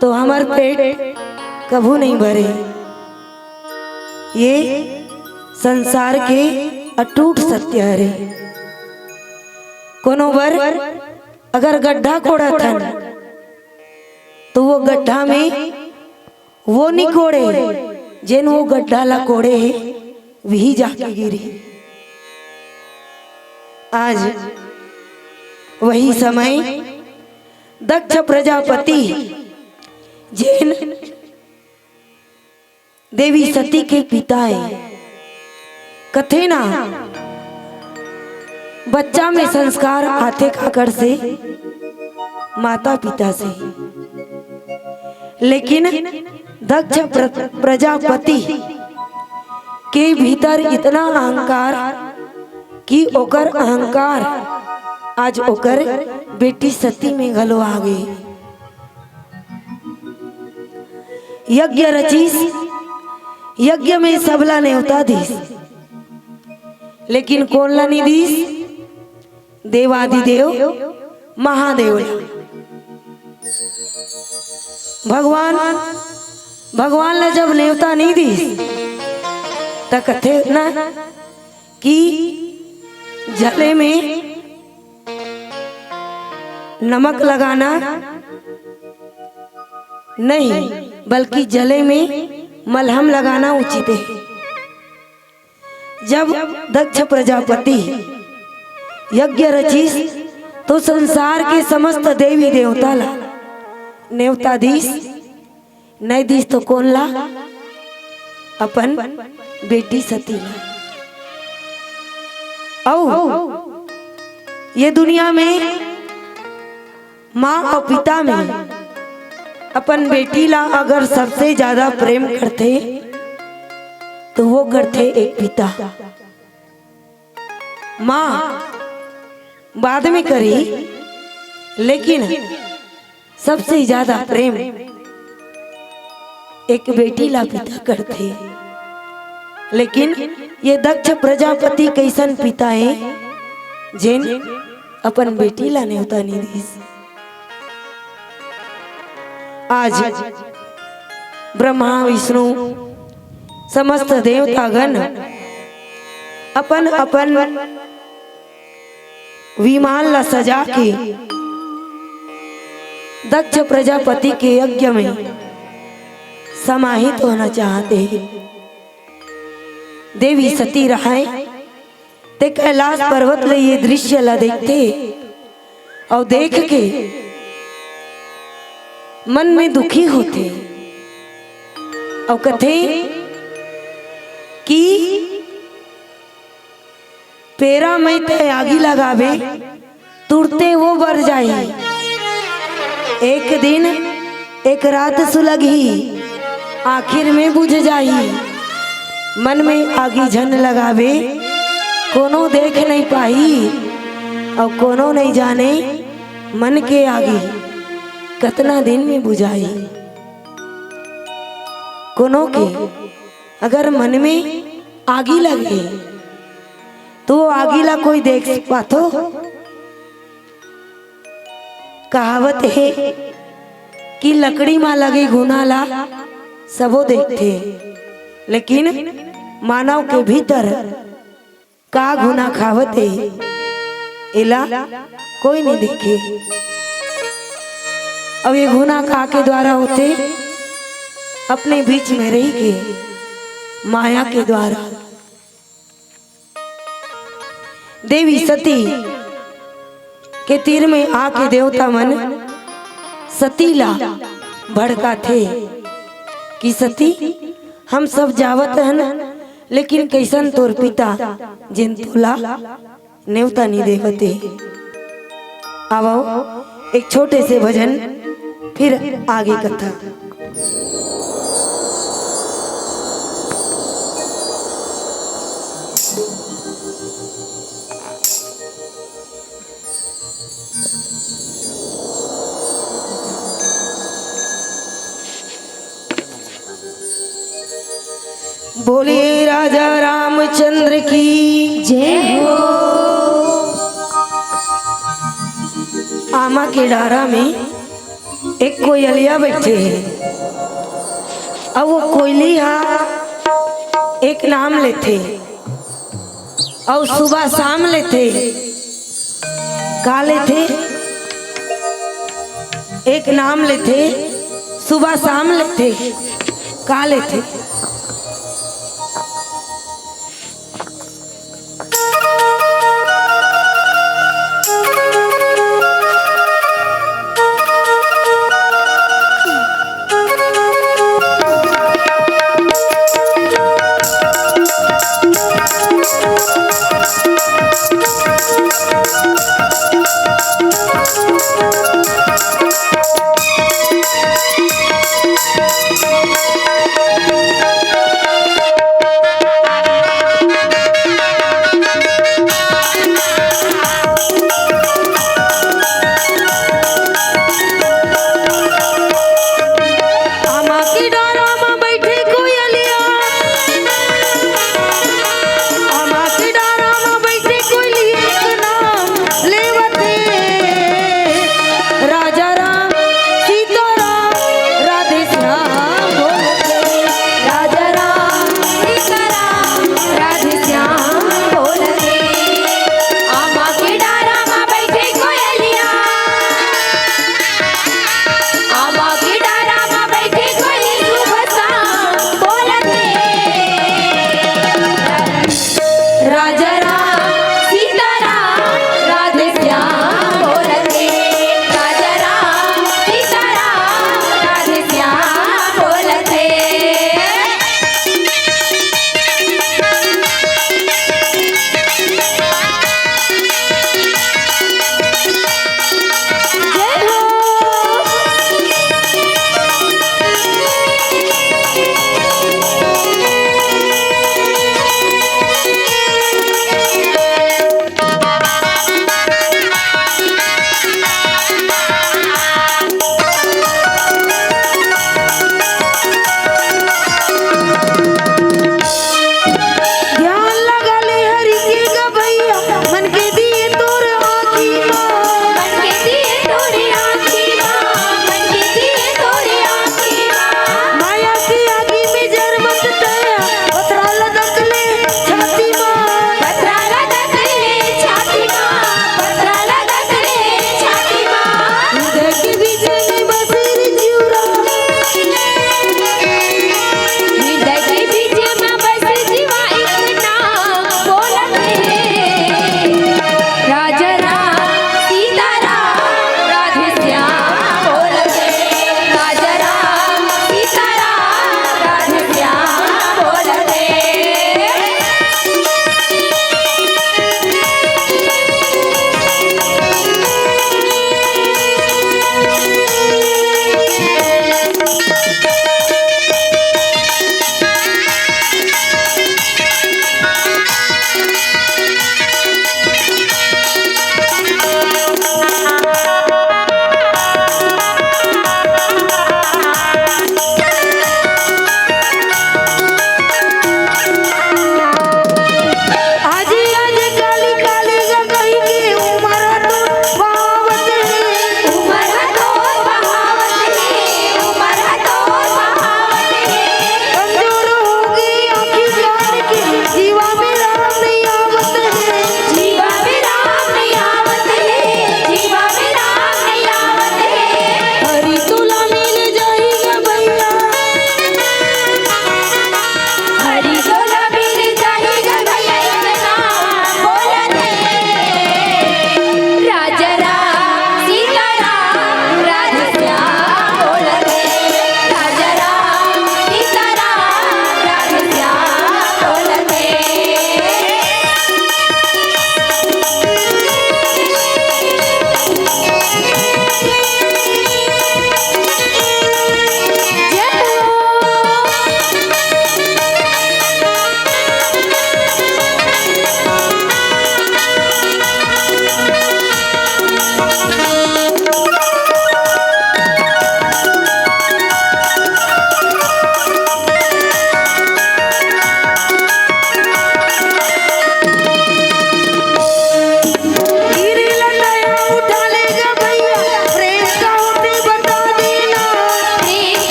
तो हमर पेट कभू नहीं भरे। ये संसार के अटूट सत्य हरे। कोनो बर अगर गड्ढा कोड़त हन, तो वो गड्ढा में वो नी कोड़े, जेन वो गड्ढा ला कोड़े हे, वही जाके गिरी। आज वही समय दक्ष प्रजापति, जेन देवी सती के पिता हे, कथे ना, बच्चा में संस्कार आथे काकर से? माता पिता से। लेकिन दक्ष प्र-, प्रजापति के भीतर इतना अहंकार कि ओकर अहंकार आज ओकर बेटी सती में घलो आ गे। यज्ञ रचिस, यज्ञ में सबला नेवता दिस, लेकिन कोन ला नी दिस? देवादिदेव महादेव ला। भगवान, भगवान ला जब नेवता नी दिस, त कथे ना कि जले में नमक लगाना नहीं, बल्कि जले में मलहम लगाना उचित है। जब दक्ष प्रजापति यज्ञ रचिस, तो संसार के समस्त देवी देवता ला नेवता दिस, नहीं दिस तो कोन ला? अपन बेटी सती ला। अउ ये दुनिया में माँ अउ पिता में अपन बेटी ला अगर सबसे ज्यादा प्रेम करथे, तो वो करथे एक पिता। माँ बाद में करी, लेकिन सबसे ज्यादा प्रेम एक बेटी ला पिता करथे। लेकिन ये दक्ष प्रजापति कइसन पिता हे, जेन अपन बेटी ला नेवता नी दिस। आज ब्रह्मा, विष्णु, समस्त देवतागण अपन अपन विमान ला सजा के दक्ष प्रजापति के यज्ञ में समाहित होना चाहत हे। देवी सती रहय ते कैलाश पर्वत ले ये दृश्य ला देखथे अउ देख के मन में दुखी होथे अउ कथे कि पेरा मई ते आगी लगाबे, तुरते वो बर जाही। एक दिन, एक रात सुलगही, आखिर में बुझ जाही। मन में आगी झन लगाबे, कोनो देख नहीं पाही, अउ कोनो नहीं जाने मन के आगी कतना दिन में बुझाही। कोनो के अगर मन में आगी लगे, तो वो आगी ला कोई देख पाथो? कहावत हे कि लकड़ी मा लगे घुना ला सबो देखथे, लेकिन मानव के भीतर का घुना खावत हे, एला कोई नहीं देखे। अब ये घुना का के द्वारा होथे? अपने बीच में रही के माया के द्वारा। देवी सती के तीर में आके देवता मन सती ला भड़काथे कि सती, हम सब जावत हन, लेकिन कइसन तोर पिता, जेन तोला नेवता नी देवत हे। आवो, एक छोटे से भजन, फिर आगे कथा। बोलिए राजा रामचंद्र की जय हो। आमा के डारा में एक कोयलिया बैठे हे, अउ वो कोयली हा एक नाम लेथे, अउ सुबह शाम लेथे। का लेथे? एक नाम लेथे, सुबह शाम लेथे। का लेथे?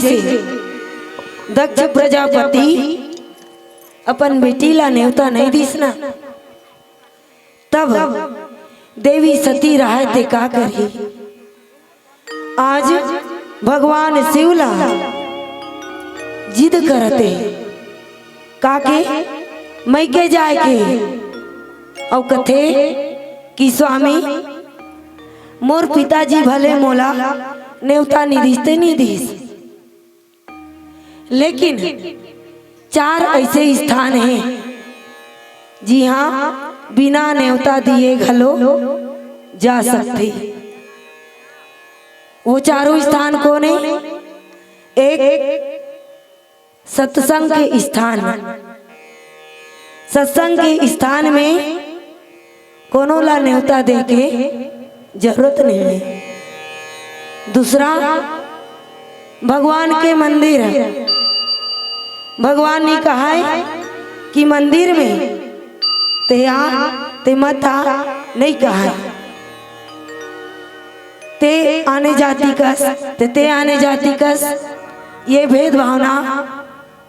से दक्ष प्रजापति अपन बेटी ला नेवता नहीं दिस ना, तब देवी सती रहय ते का करही। आज भगवान शिव ला जिद करत हे, का के मइके जाय के, अउ कथे कि स्वामी, मोर पिताजी भले मोला नेवता नी दिस ते नी दिस, लेकिन चार ऐसे स्थान हे, जिहां बिना नेवता दिए घलो जा सकथे। वो चारों स्थान कोन हे? एक, सत्संग के स्थान। सत्संग के स्थान में कोनो ला नेवता दे के जरूरत नहीं हे। दूसरा, भगवान के मंदिर हे। भगवान नी कहय कि मंदिर में ते आ, ते मत आ, नहीं कहय। ते आने जाति कस, ते, ते आने जाति कस, ये भेद भावना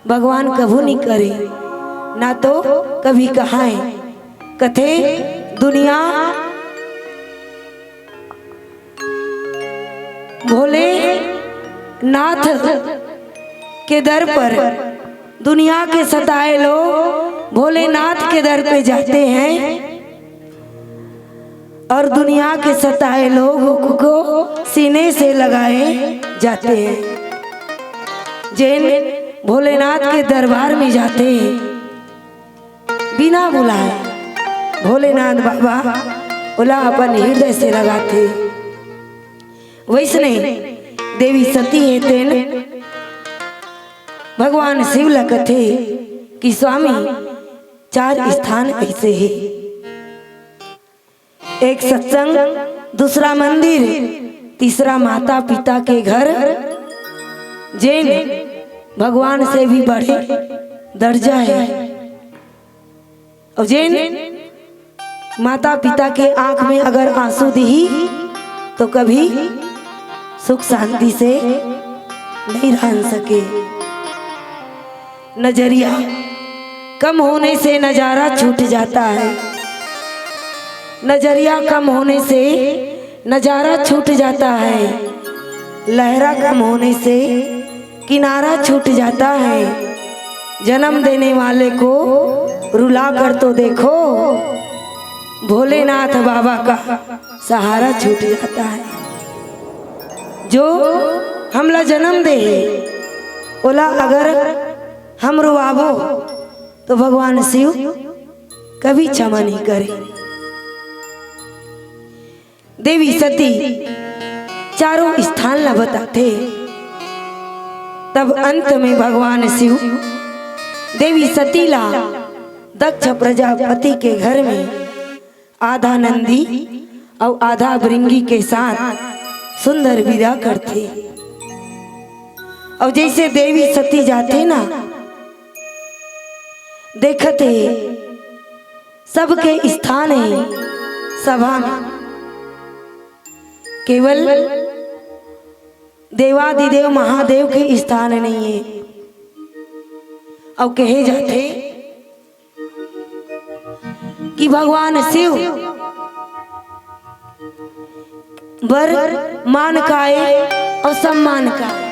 भगवान कभू नहीं करे, ना तो कभी कहय। कथे दुनिया भोलेनाथ के दर पर, दुनिया के सताए लोग भोलेनाथ के दर पे जाते हैं और दुनिया के सताए लोग को सीने से लगाए जाते हैं। जेन भोलेनाथ के दरबार में जाते हैं, बिना बुलाए भोलेनाथ बाबा ओला अपन हृदय से लगाथे। वैसने देवी सती हे, तेन भगवान शिव ल कथे कि स्वामी, चार स्थान ऐसे हे, एक सत्संग, दूसरा मंदिर, तीसरा माता पिता के घर, जेन भगवान से भी बड़े दर्जा हे। अउ जेन माता पिता के आंख में अगर आंसू दिही, तो कभी सुख शांति से नहीं रह सके। नजरिया कम होने से नजारा छूट जाता है, नजरिया कम होने से नजारा छूट जाता है, लहरा कम होने से किनारा छूट जाता है। जन्म देने वाले को रुला कर तो देखो, भोलेनाथ बाबा का सहारा छूट जाता है। जो हमला जन्म दे हे, ओला अगर हम रुआबो, तो भगवान शिव कभी क्षमा नहीं करे। देवी सती चारों स्थान ला बताथे। तब अंत में भगवान शिव देवी सती ला दक्ष प्रजापति के घर में आधा नंदी अउ आधा भृंगी के साथ सुंदर विदा करथे। अउ जैसे देवी सती जाथे ना, देखत हे, सबके स्थान हे सभा में, केवल देवादिदेव महादेव के स्थान नहीं हे। अउ कहे जाथे कि भगवान शिव बर मान काय अउ सम्मान काय।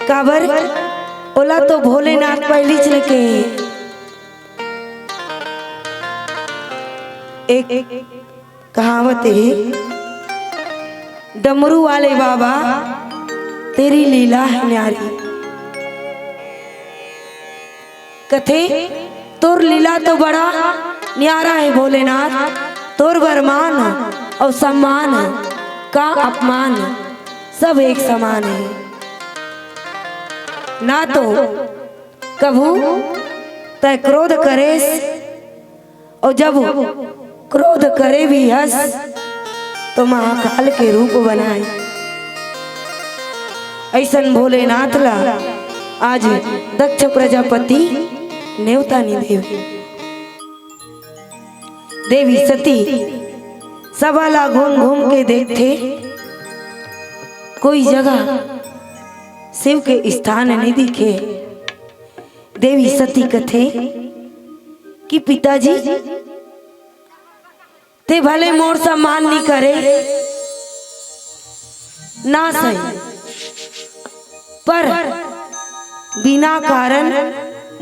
काबर? ओला तो भोलेनाथ पहिलीच न के। एक कहावत हे, "डमरू वाले बाबा, तेरी लीला है न्यारी।" कथे, "तोर लीला तो बड़ा न्यारा हे भोलेनाथ, तोर बर मान अउ सम्मान, का अपमान, सब एक समान हे।" ना तो कभू तै क्रोध करेस, अउ जब क्रोध करे भी हस, तो महाकाल के रूप बनाए। अइसन भोलेनाथ ला आज दक्ष प्रजापति नेवता नी देवे। देवी सती सभा ला घूम घूम के देखथे, कोई जगह शिव के स्थान नइ दिखे। देवी सती कथे कि पिताजी, ते भले मोर सम्मान नइ करे, ना सही, पर बिना कारण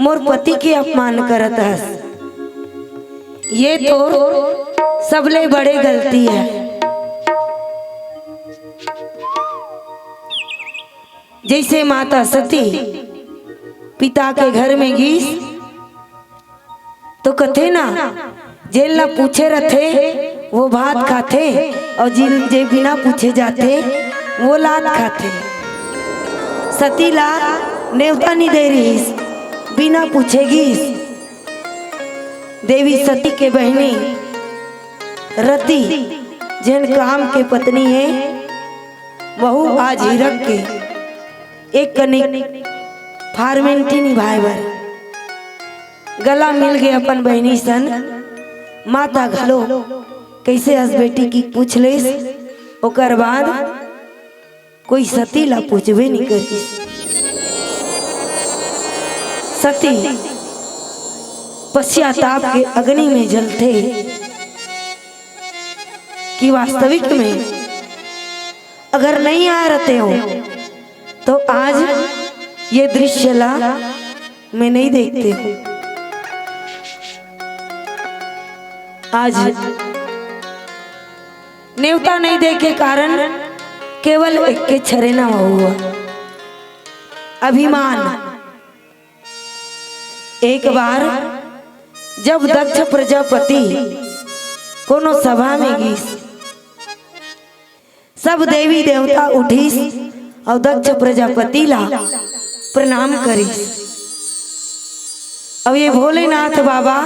मोर पति के अपमान करत हस। ये तोर सबले बड़े गलती है। जइसे माता सती पिता के घर में गीस, तो कथे ना, जेन ला पूछे रथे, वो भात खाथे, अउ जिन, जे बिना पूछे जाथे, वो लात खाथे। सती ला नेवता नइ दे रिहिस, बिना पूछे गीस। देवी सती के बहिनी रति, जेन काम के पत्नी हे, वहू आज हिरक के एक कनिक formality निभाए बर गला मिल गे अपन बहिनी सन। माता घलो कइसे हस बेटी कि पूछ लेस, ओकर बाद कोई सती ला पूछबे नइ करिस। सती पश्चाताप के अग्नि में जलथे कि वास्तविक में अगर नइ आए रहितेंव, तो आज ये दृश्य ला मैं नइ देखतेंव। आज नेवता नइ दे के कारण केवल एक के छरे ना हुआ, अभिमान। एक बार जब दक्ष प्रजापति कोनो सभा में गीस, सब देवी देवता उठिस अउ दक्ष प्रजापति ला प्रणाम करिस। अउ ये भोलेनाथ बाबा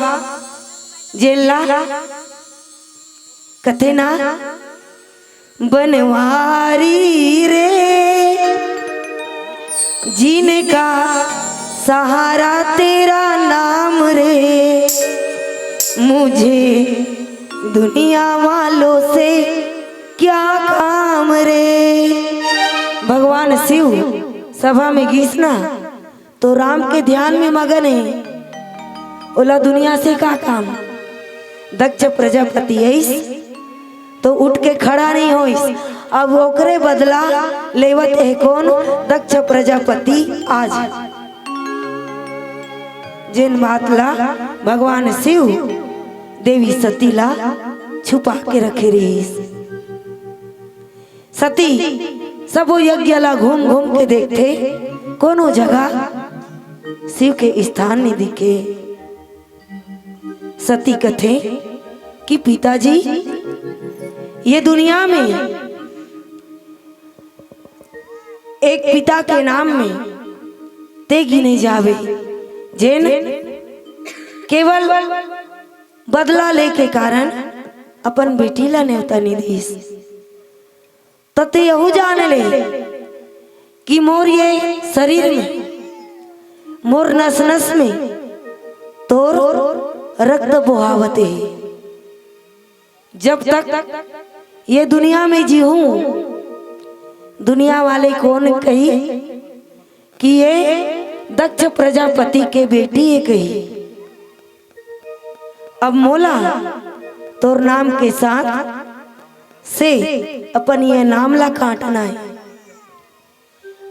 जेन ला कथे ना, बनवारी रे, जिनका सहारा तेरा नाम रे, मुझे दुनिया वालों से क्या काम रे। भगवान शिव सभा में गीस ना, तो राम के ध्यान में मगन हे, ओला दुनिया से का काम। दक्ष प्रजापति अइस तो उठ के खड़ा नइ होइस। अब ओकरे बदला लेवत हे कोन? दक्ष प्रजापति। आज जेन बात ला भगवान शिव देवी सती ला छुपा के रखे रिहिस। सती सबो यज्ञ ला घूम घूम के देखथे, कोनो जगह शिव के स्थान नइ दिखे। सती कथे कि पिताजी, ये दुनिया में एक पिता के नाम में ते गिने जाबे, जेन केवल बदला ले के कारण अपन बेटी ला नेवता नइ दिस। त ते यहू जान ले कि मोर ये शरीर में, मोर नस नस में तोर रक्त बोहावत हे। जब तक ये दुनिया में जीहूं, दुनिया वाले कोन कही कि ये दक्ष प्रजापति के बेटी हे कही। अब मोला तोर नाम के साथ से अपन ये नाम ला काटना हे।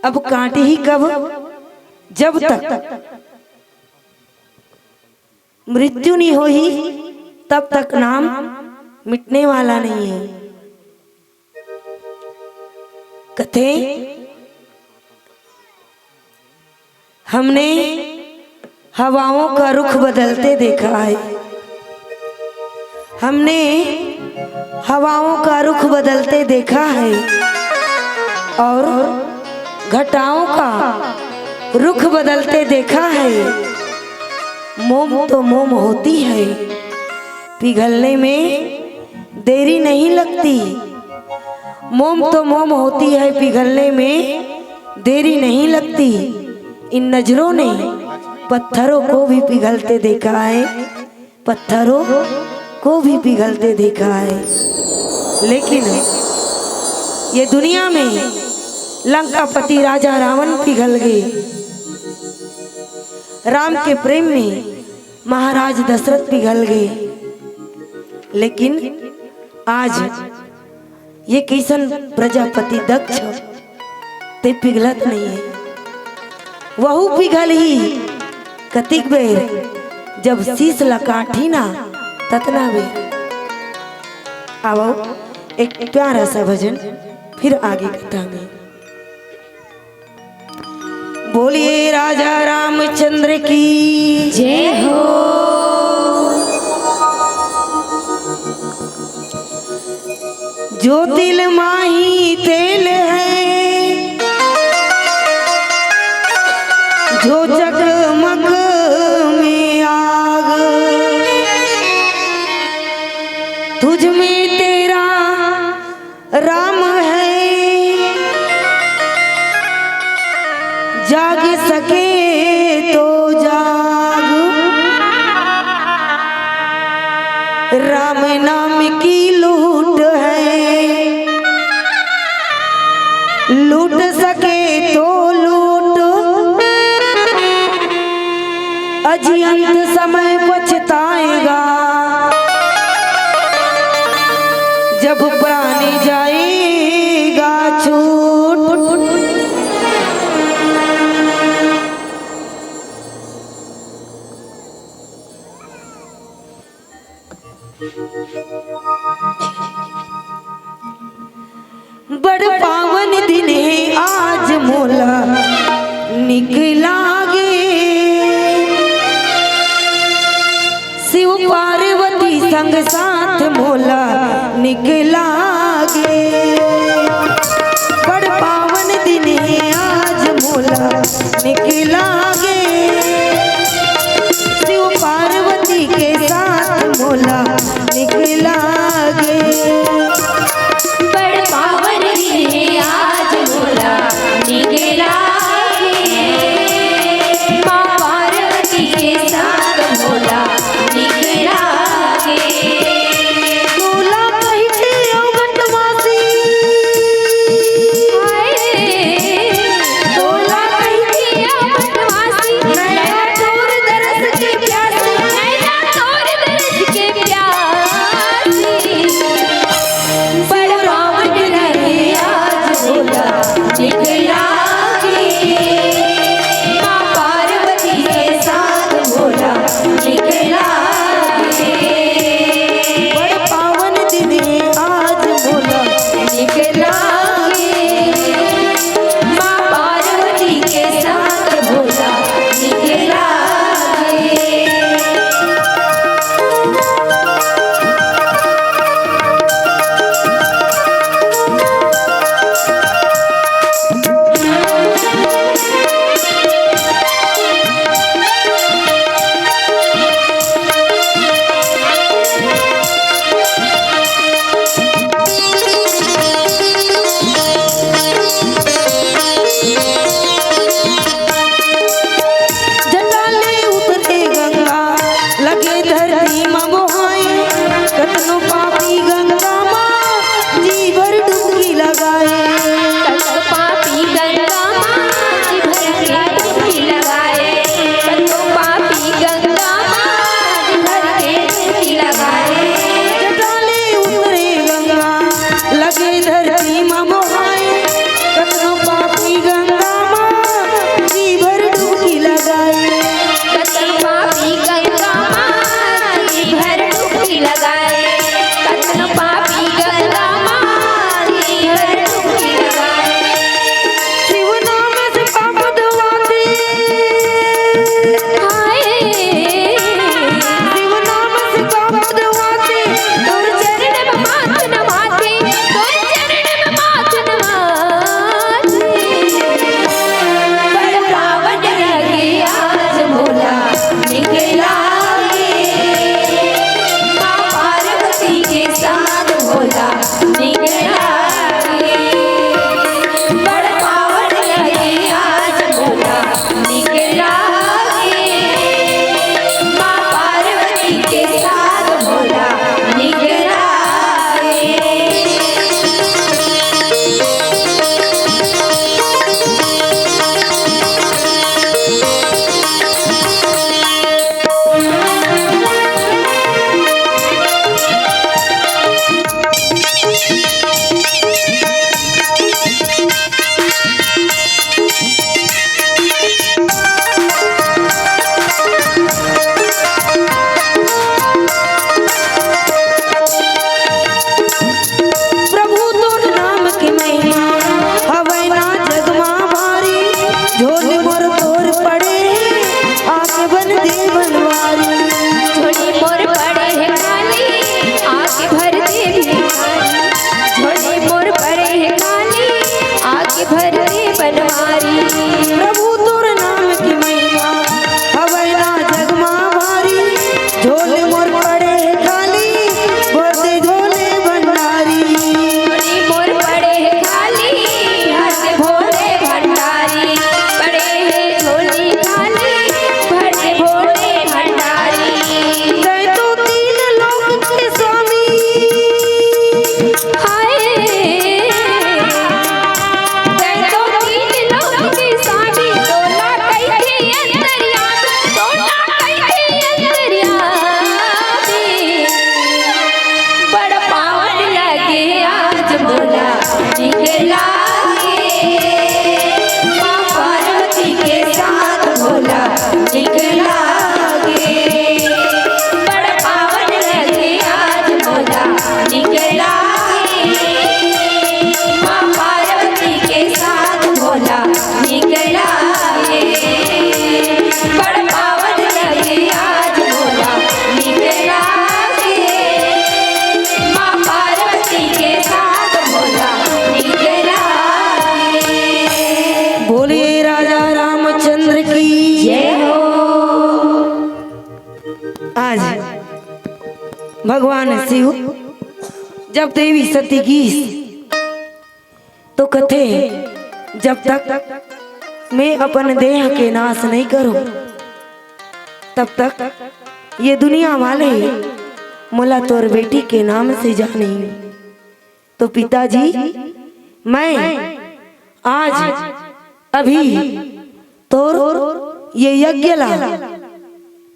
अब काटही कब? जब तक मृत्यु नइ होही, तब तक नाम मिटने वाला नइ हे। कथे, हमने हवाओं का रुख बदलते देखा है, हमने हवाओं का रुख बदलते देखा है और घटाओं का रुख बदलते देखा है। मोम तो मोम होती है, पिघलने में देरी नहीं लगती। मोम तो मोम होती है, पिघलने में देरी नहीं लगती। इन नजरों ने पत्थरों को भी पिघलते देखा है, पत्थरों को भी पिघलते देखा है। लेकिन ये दुनिया में लंकापति राजा रावण पिघल गे, राम के प्रेम में महाराज दशरथ पिघल गे, लेकिन आज ये कइसन प्रजापति दक्ष, ते पिघलत नइ हे, वहू पिघलही। कतिक बेर जब शीश ला काटही ना, ततना बेर। आवो, एक प्यारा सा भजन, फिर आगे कथा में। बोलिए राजा रामचंद्र की जय हो। जो तिल माही तेल है, जो जगमग में आग, तुझ में तेरा राम है, जाग सके तो जाग। राम नाम की लूट है, लूट सके तो लूट। अजी अंत समय पछताएगा, जब प्राण जाएगा छूट। बड़ पावन दिन हे आज मोला निक लागे, शिव पार्वती संग साथ मोला निक लागे। बड़ पावन दिन हे आज मोला निक लागे, शिव पार्वती के साथ मोला निक लागे। बड़ पावन दिन हे आज मोला निक लागे, माँ पार्वती के साथ मोला निक लागे। तोला कहिके अवघट मासी, हाय, तोला कहिके अवघट भगवान शिव जब देवी सती गीस तो कथे, "जब तक मैं अपन देह के नाश नहीं करूं, तब तक ये दुनिया वाले मोला तोर बेटी के नाम से जानी।" तो पिताजी, मैं आज अभी तोर ये यज्ञ ला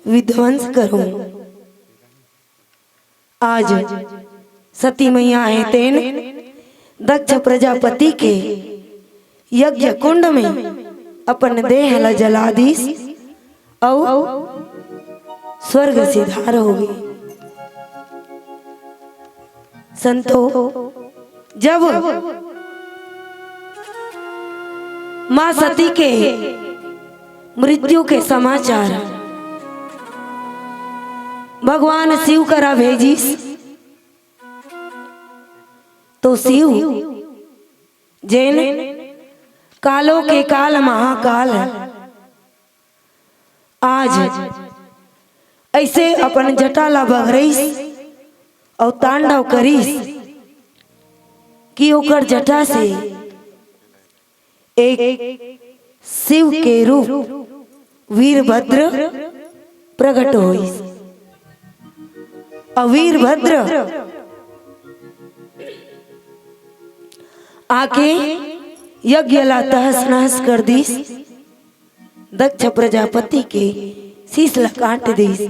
विध्वंस करूं। आज सती मैया हे तेन दक्ष प्रजापति के यज्ञ कुंड में अपन देह ला जला दीस अउ स्वर्ग सिधार हो गे। संतो, जब माँ सती के मृत्यु के समाचार भगवान शिव करा भेजिस, तो शिव जेन कालों के काल महाकाल आज ऐसे अपन जटा ला बघरइस अउ तांडव करिस कि ओकर जटा से एक शिव के रूप वीरभद्र प्रकट होइस। अउ वीरभद्र आके यज्ञ ला तहस नहस कर दीस, दक्ष प्रजापति के शीश ला काट दीस।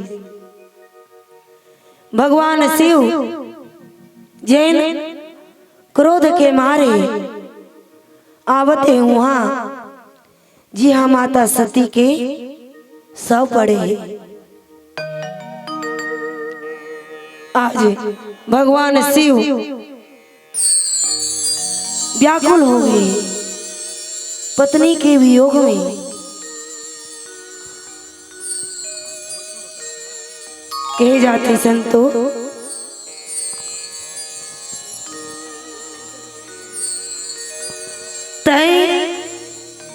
भगवान शिव जेन क्रोध के मारे आवत हे उहाँ जिहाँ माता सती के शव पड़े हे। आज भगवान शिव व्याकुल हो गए पत्नी के वियोग में। कहे जाते संतो, तैं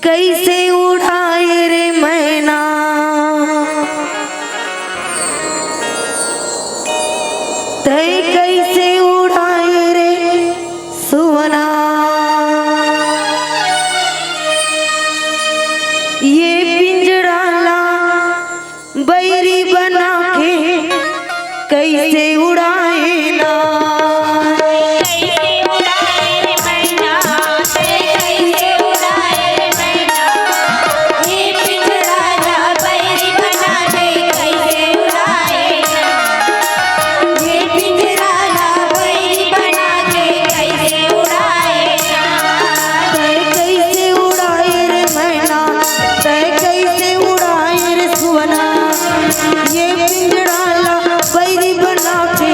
कैसे उड़ाए रे मैना, तैं कैसे उड़ाए रे सुवना, ये पिंजड़ा ला बैरी बना के कैसे उड़ाए ना। तैं कैसे उड़ाए रे मैना, तैं कैसे उड़ाए रे सुवना, ये पिंजड़ा ला बैरी बना के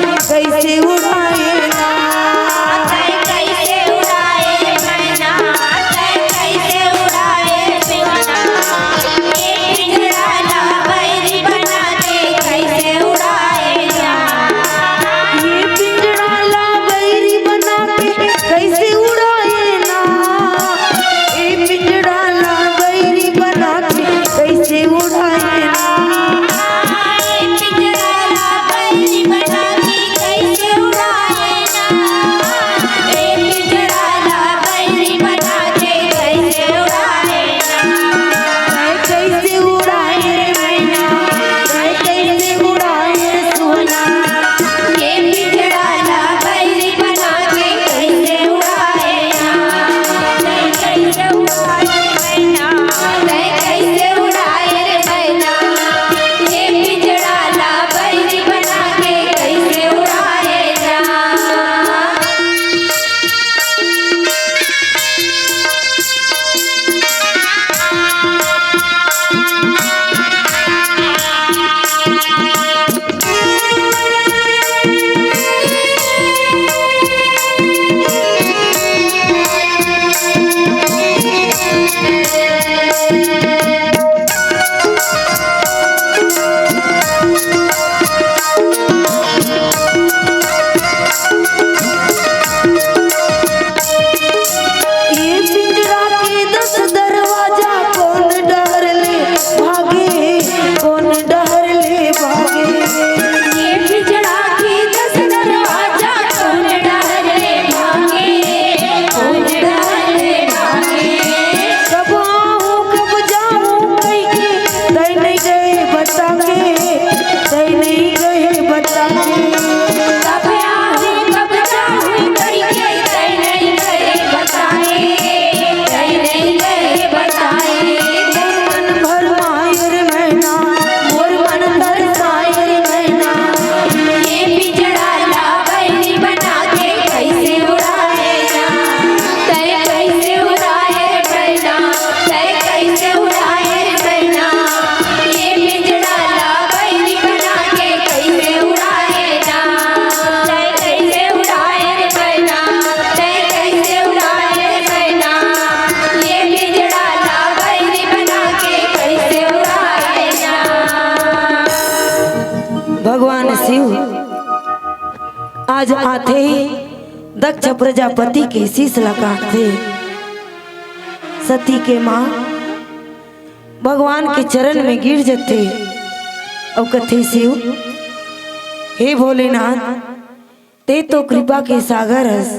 आज आथे दक्ष प्रजापति के शीश ला काटथे। सती के माँ भगवान के चरण में गिर जथे अउ कथे, "शिव, हे भोलेनाथ, तें तो कृपा के सागर हस,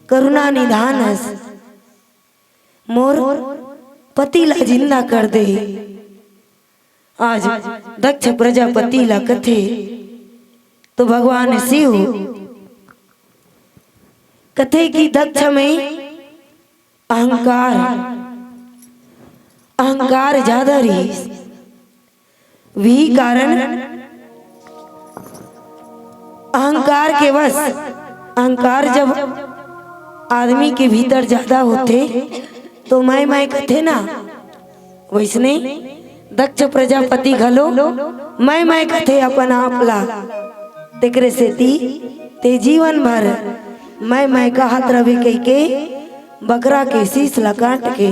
करुणा निधान हस, मोर पति ला जिंदा कर दे।" आज दक्ष प्रजापति ला कथे, तो भगवान शिव कथे कि दक्ष में अहंकार, अहंकार ज्यादा रहिस। वही कारण अहंकार के वश, अहंकार जब आदमी के भीतर ज्यादा होथे, तो मैं, मैं कथे ना, वैसने दक्ष प्रजापति घलो मैं, मैं कथे अपन आप ला। तेकरे सेती ते जीवन भर मैं, मैं कहत रवि कहिके बकरा के शीश ला काट के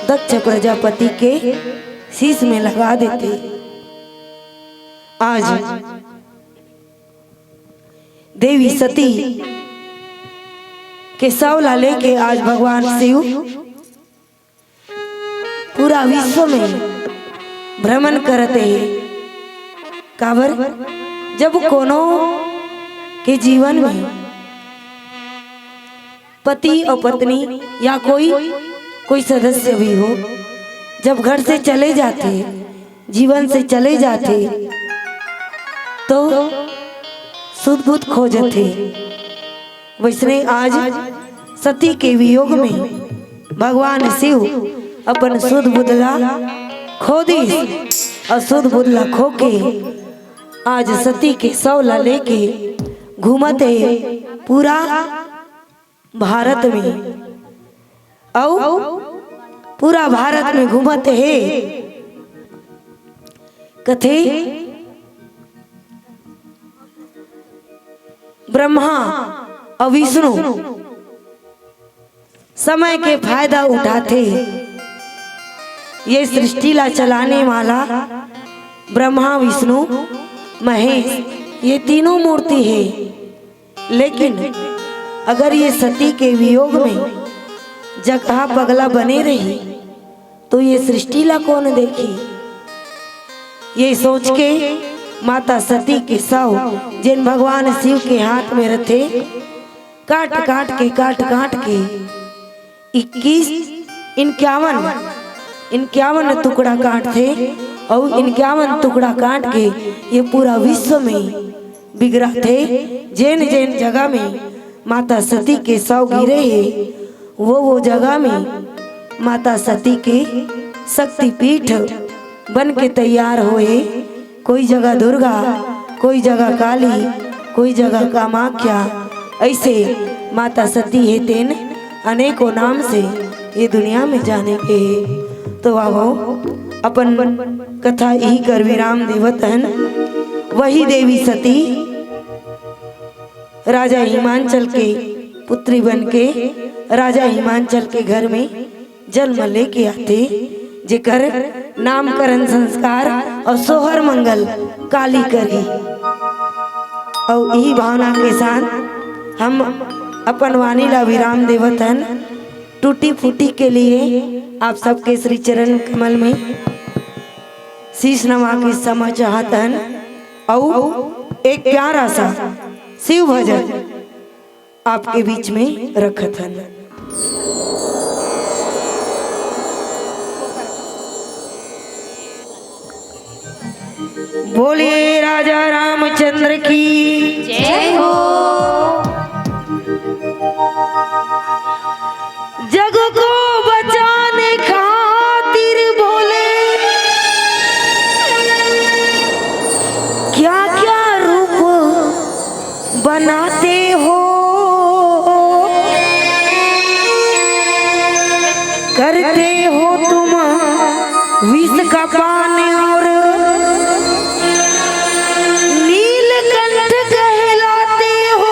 दक्ष प्रजापति के शीश में लगा देथे। आज देवी सती के शव ला लेके आज भगवान शिव पूरा विश्व में भ्रमण करत हे। काबर, जब कोनो के जीवन में पति और पत्नी या कोई, कोई सदस्य भी हो, जब घर से चले जाथे, जीवन से चले जाथे, तो सुध बुध खो जथे। वैसने आज सती के वियोग में भगवान शिव अपन सुध बुध ला खो दिस और सुध बुध ला खो के आज सती के शव ला लेके घूमत हे पूरा भारत में, अउ पूरा भारत में घूमत हे। कथे ब्रह्मा अउ विष्णु समय के फायदा उठाथे। ये सृष्टि ला चलाने वाला ब्रह्मा, विष्णु, महेश, ये तीनों मूर्ति हे। लेकिन अगर ये सती के वियोग में जगह पगला बने रही, तो ये सृष्टि ला कौन देखी? ये सोच के माता सती के शव, जेन भगवान शिव के हाथ में रथे, काट काट के, काट काट के इक्कीस, इक्यावन, इक्यावन टुकड़ा काटथे अउ इक्यावन टुकड़ा काट के ये पूरा विश्व में बिगराथे। जेन जेन जगह में माता सती के शव गिरे हे, वो वो जगह में माता सती के शक्तिपीठ बन के तैयार होए। कोई जगह दुर्गा, कोई जगह काली, कोई जगह कामाख्या, ऐसे माता सती हे तेन अनेकों नाम से ये दुनिया में जाने के हे। तो आवो, अपन कथा इही कर विराम देवत हन। वही देवी सती राजा हिमांचल के पुत्री बन के राजा हिमांचल के घर में जन्म लेके आथे, जेकर नामकरण संस्कार अउ सोहर मंगल काली करही। अउ इही भावना के साथ हम अपन वाणी ला विराम देवत हन। टूटी फूटी के लिए आप सबके श्री चरण कमल में शीश नवा के क्षमा चाहत हन। अउ एक प्यारा सा शिव भजन आपके बीच में रखत हन। बोलिए राजा रामचंद्र की जय हो। जग को बचाने खातिर बोले, क्या क्या रूप बनाते हो, करते हो तुम विष का पान और नीलकंठ कहलाते हो।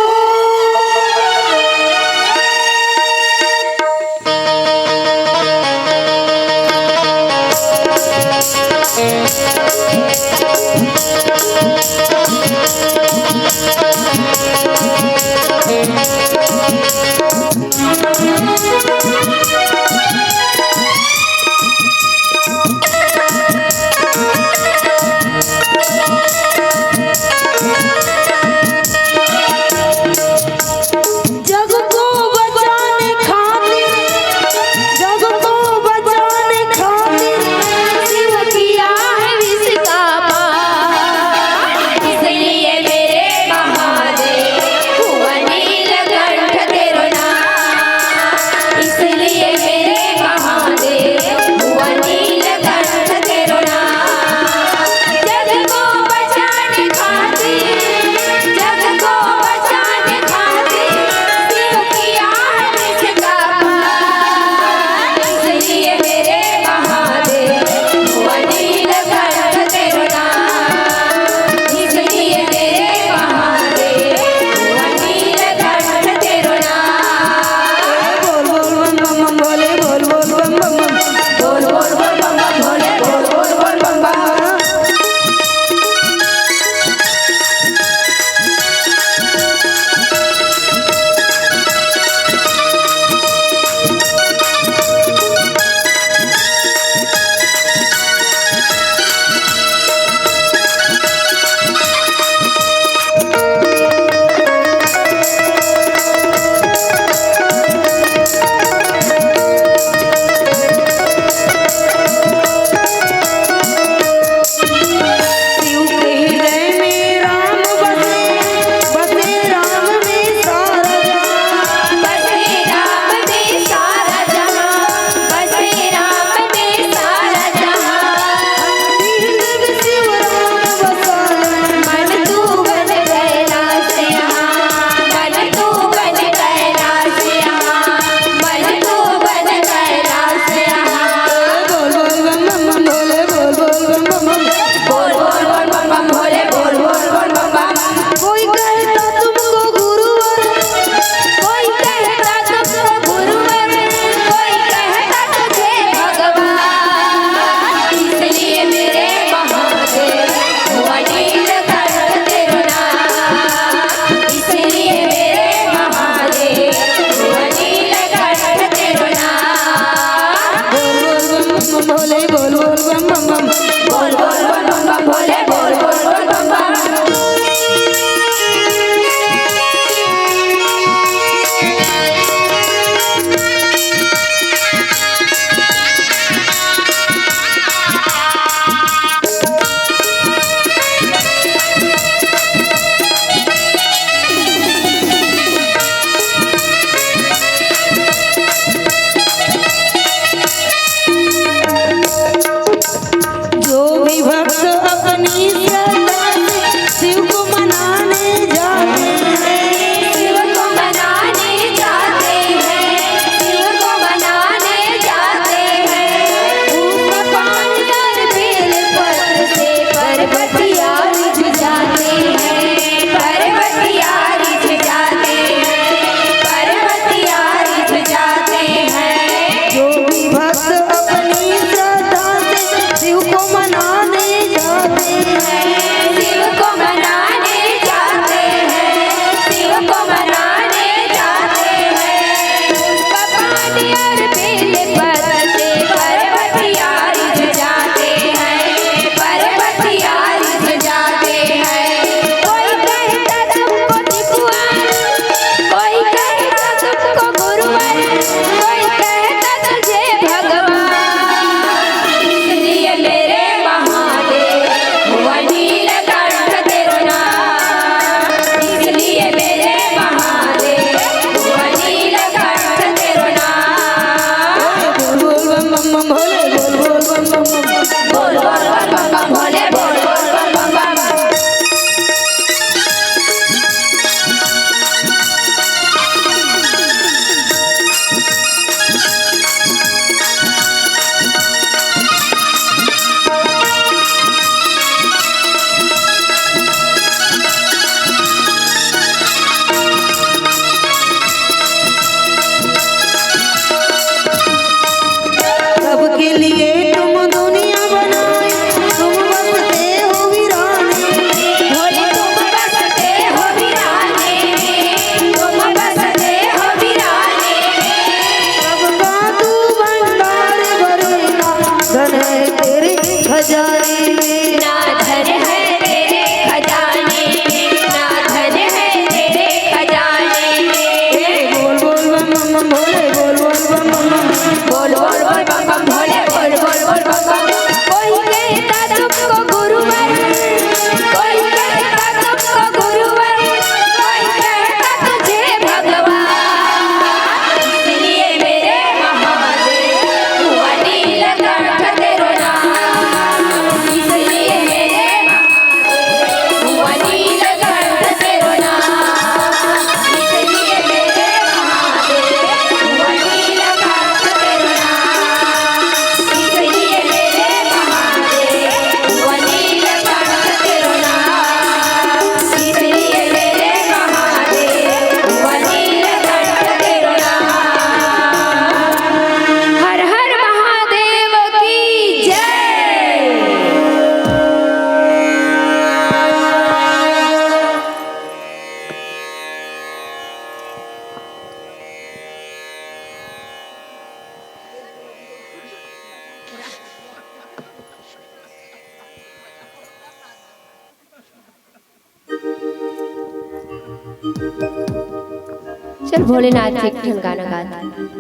चल भोलेनाथ के एक ठन गाना गा दे।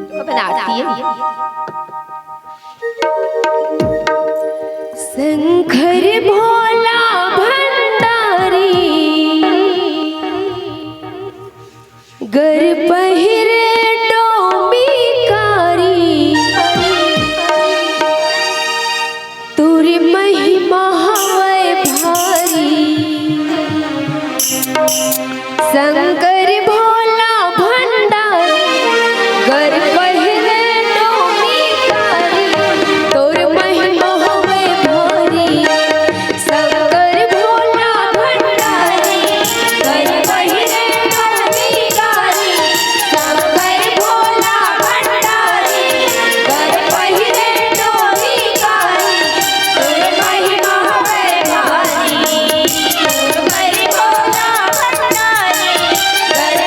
तो अपन आरती है। शंकर भोला भंडारी, गर पहिरे डोमी कारी, तोर महिमा हवय भारी। शंकर भोला भंडारी, गर पहिरे डोमी कारी, तोर महिमा हवय भारी। शंकर भोला भंडारी, गर पहिरे डोमी कारी। शंकर भोला भंडारी, गर पहिरे डोमी कारी। तोर महिमा हवय भारी। शंकर भोला भंडारी, गर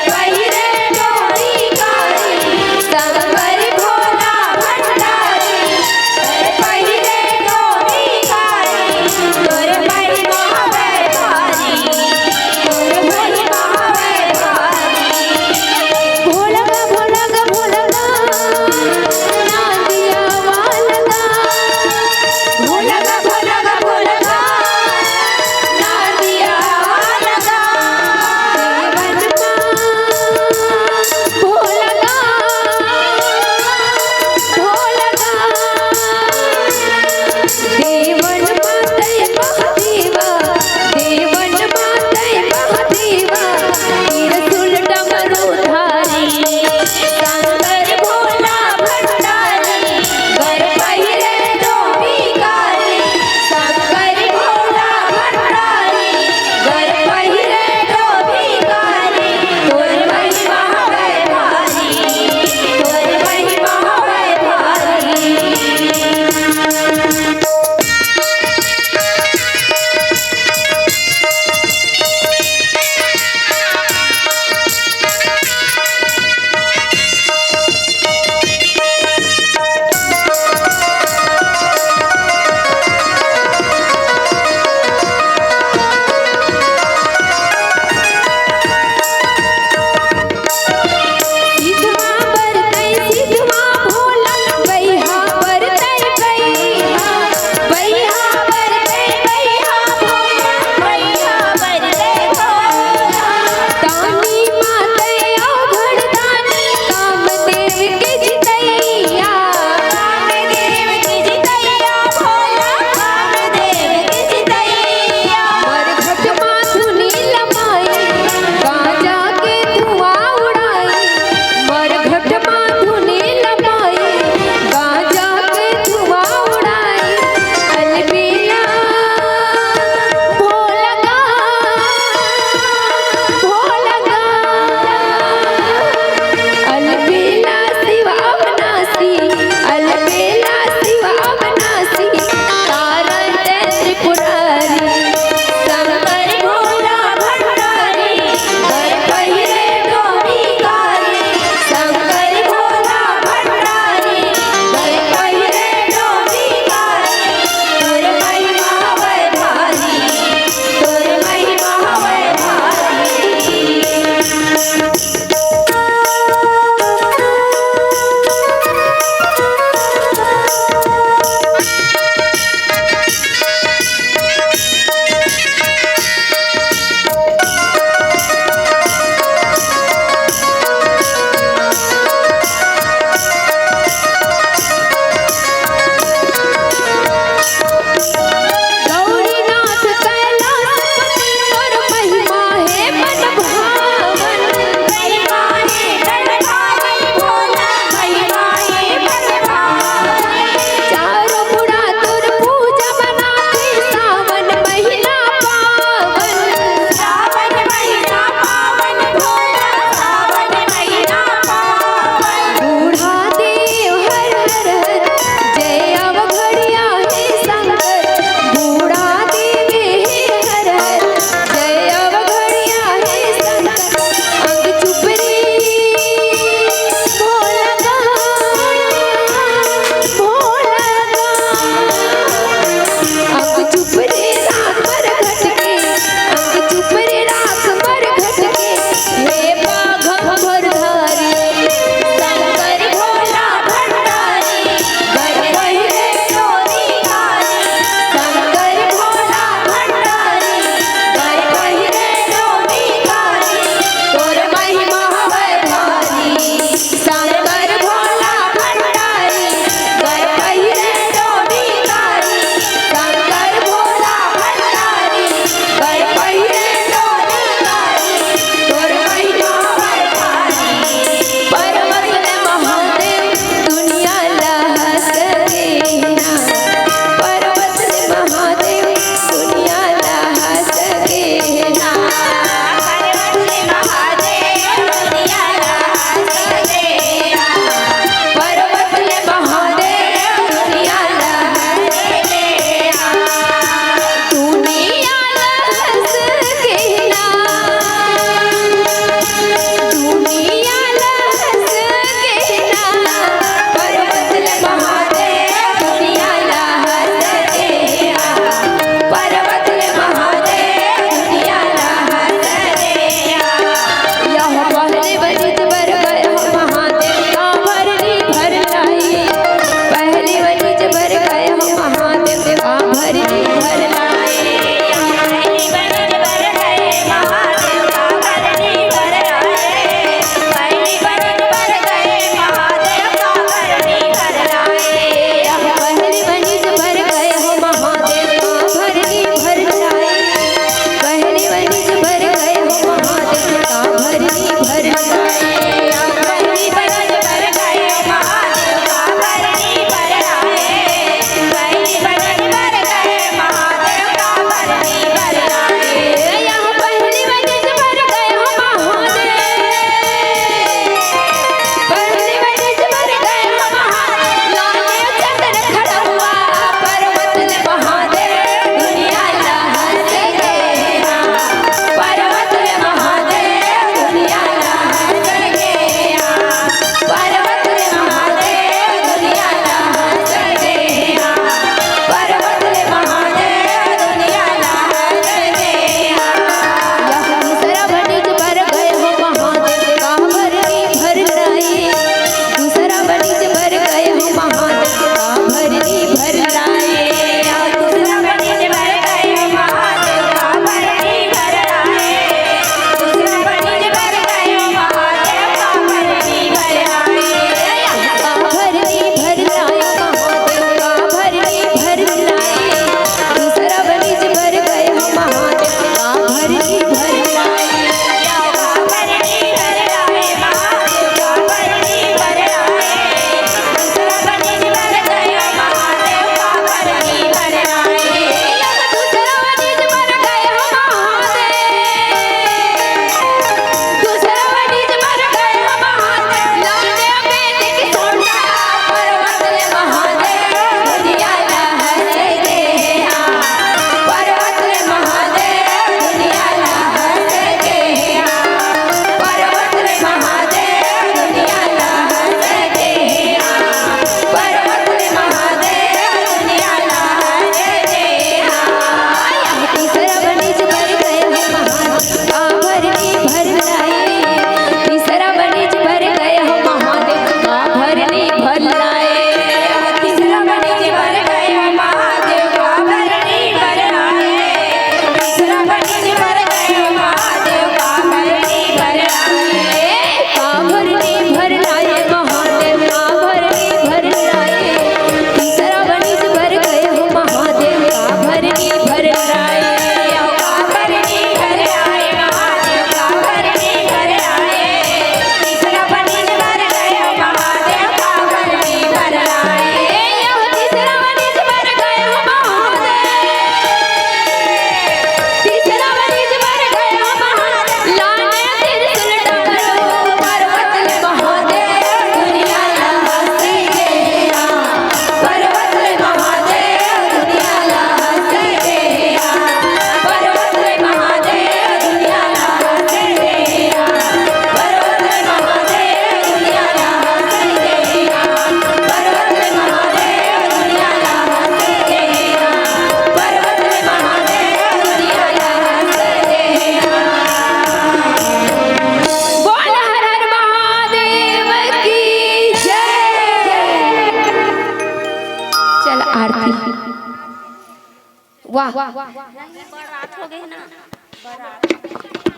वाह,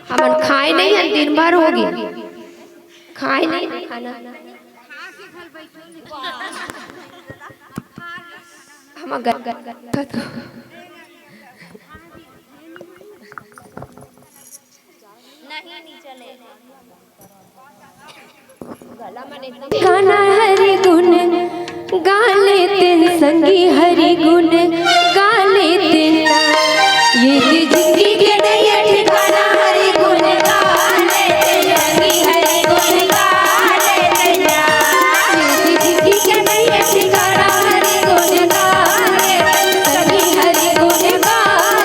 हमन खाए नहीं हन, दिन भर हो गे, खाए नहीं हन खाना। हम ग-, ग-, ग-, ग-, नहीं, नहीं चले। काना हरि गुण गा लेतेन, संगी हरि गुण गा लेतेन। ये जिंदगी के नैया ठिकाना हरि गुण गा लेतेन, संगी हरि गुण गा लेतेन। ये जिंदगी के नैया ठिकाना हरि गुण गा लेतेन, संगी हरि गुण गा लेतेन।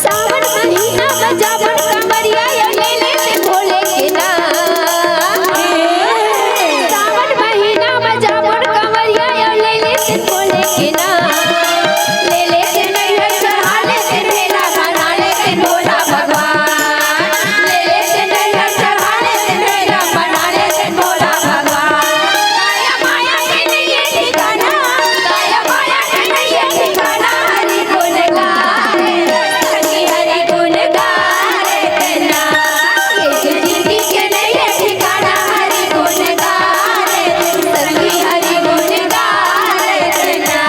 सावन महीना म जावन कांवरिया, ये ले ले ते भोले के नाम। सावन महीना म जावन कांवरिया, ये ले ले ते भोले के नाम। ले ले ते नैया चढ़ा ले ते भेला बना ले ते भोला भगवान। ले ले ते नैया चढ़ा ले ते भेला बना ले ते भोला भगवान। काया माया के नहीं ये ठिकाना, काया माया के नहीं ये ठिकाना। हरि गुण गाए, सखी हरि गुण गाए तेना। ये जिंदगी के नहीं ये ठिकाना। हरि गुण गाए, सखी हरि गुण गाए तेना।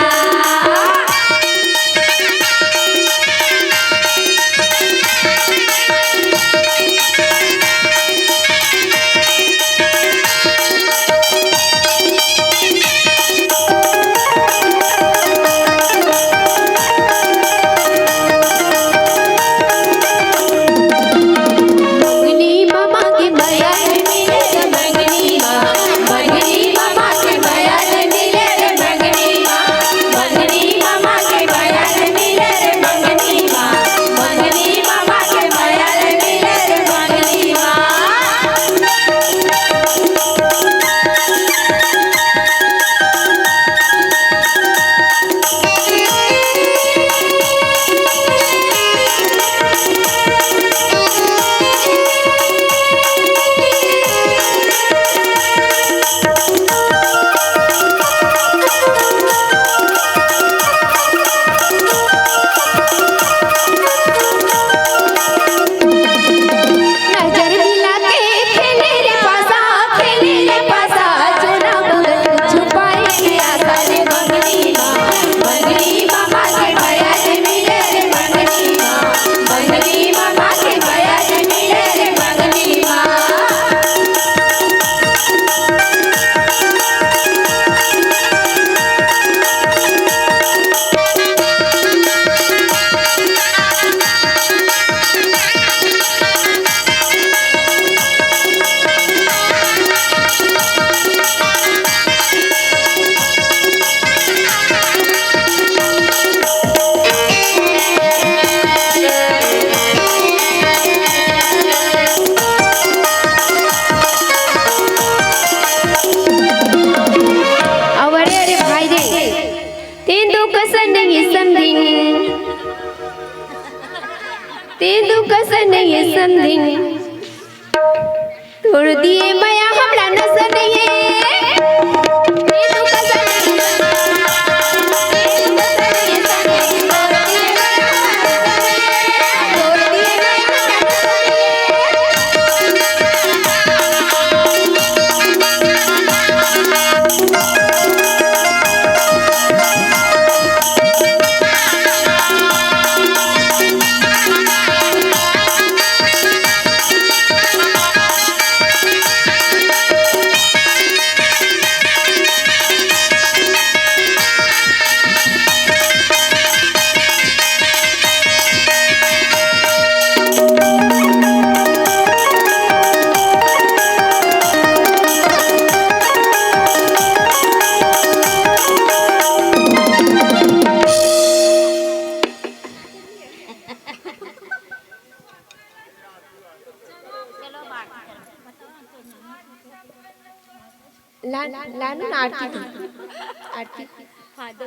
अउ अरे, अरे भाई रे, तेंदू कसन नहीं समझिन, तेंदू कसन नहीं समझिन। तोड़ दिए मया हमरा नसन ये। ला, लानू ना आरती दी। आरती। हाँ, दो।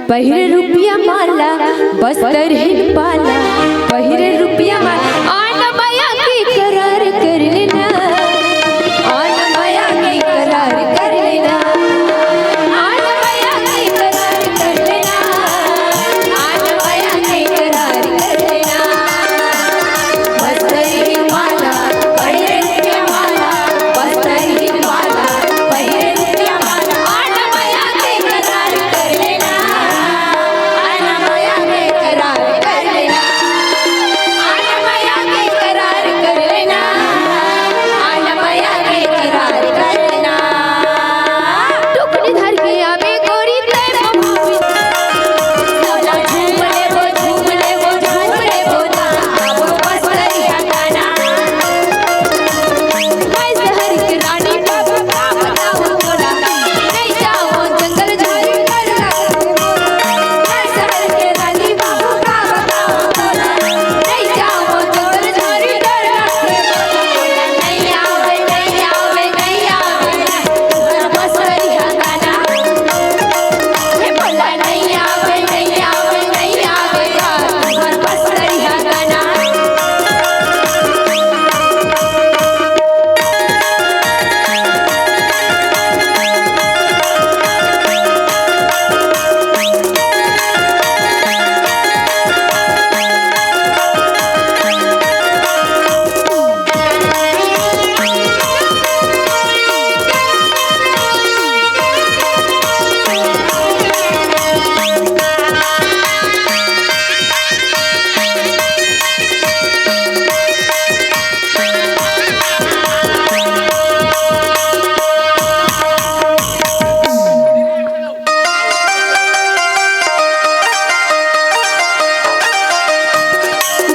पहिरे रुपया माला, बस्तर हिन पाला, पहिरे रुपया माला, आन मया के करार कर लेना, आन मया के करार कर लेना, आन मया के करार कर लेना, आन मया के करार कर लेना। बस्तर हिन पाला, पहिरे रुपया माला, बस्तर हिन पाला, पहिरे रुपया माला, आन मया के करार कर लेना, आन मया के करार कर लेना, आन मया के करार कर लेना, आन मया के करार कर लेना। टुकनी धर के आबे गोरी तै बहावी।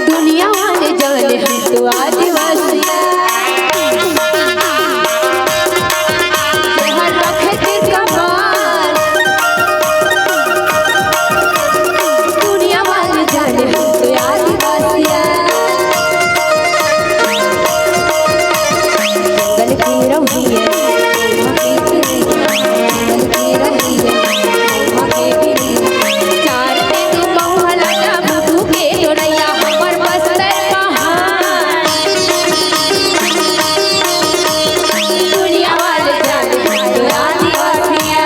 दुनिया वाले जाने हम तो आदिवासिया। तेहर रखे के कमाल। दुनिया वाले जाने हम तो आदिवासिया। जंगल की रमैया, जंगल की रमैया, जंगल की रमैया। चार दिन महुआ लगा बुधू के जोड़ैया, हमर बस्तर पहाड़। दुनिया वाले जाने आदिवासिया।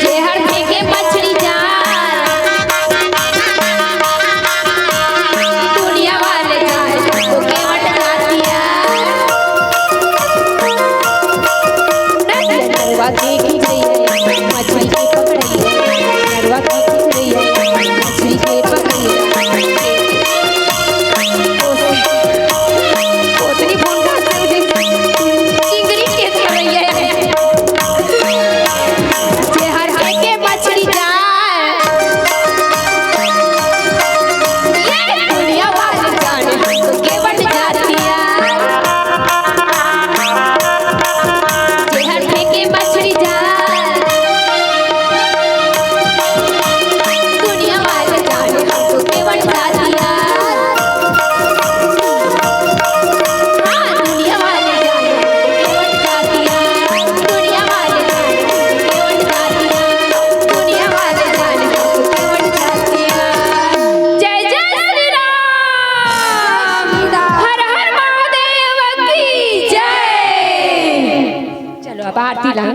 जेहर फेंके मछली जाल। दुनिया वाले जाने तो केवट जातिया। नरवा के खिचड़ैया, मछली के पकड़ैया। नरवा के खिचड़ैया, मछली के पकड़ैया। ओतनी भोंडा से चिंगरी के तरैया। जेहर के मछली जाए। ये दुनिया वाले जाने तो केवट जातिया। जेहर फेंके मछली जाल। दुनिया वाले जाने हमको केवट जातिया। हाँ, दुनिया वाले जाने हमको केवट जातिया। दुनिया वाले जाने हमको केवट जातिया। दुनिया वाले जाने हमको केवट जातिया। जय जय श्री राम। हर हर महादेव की जय। चलो, अब आरती ला।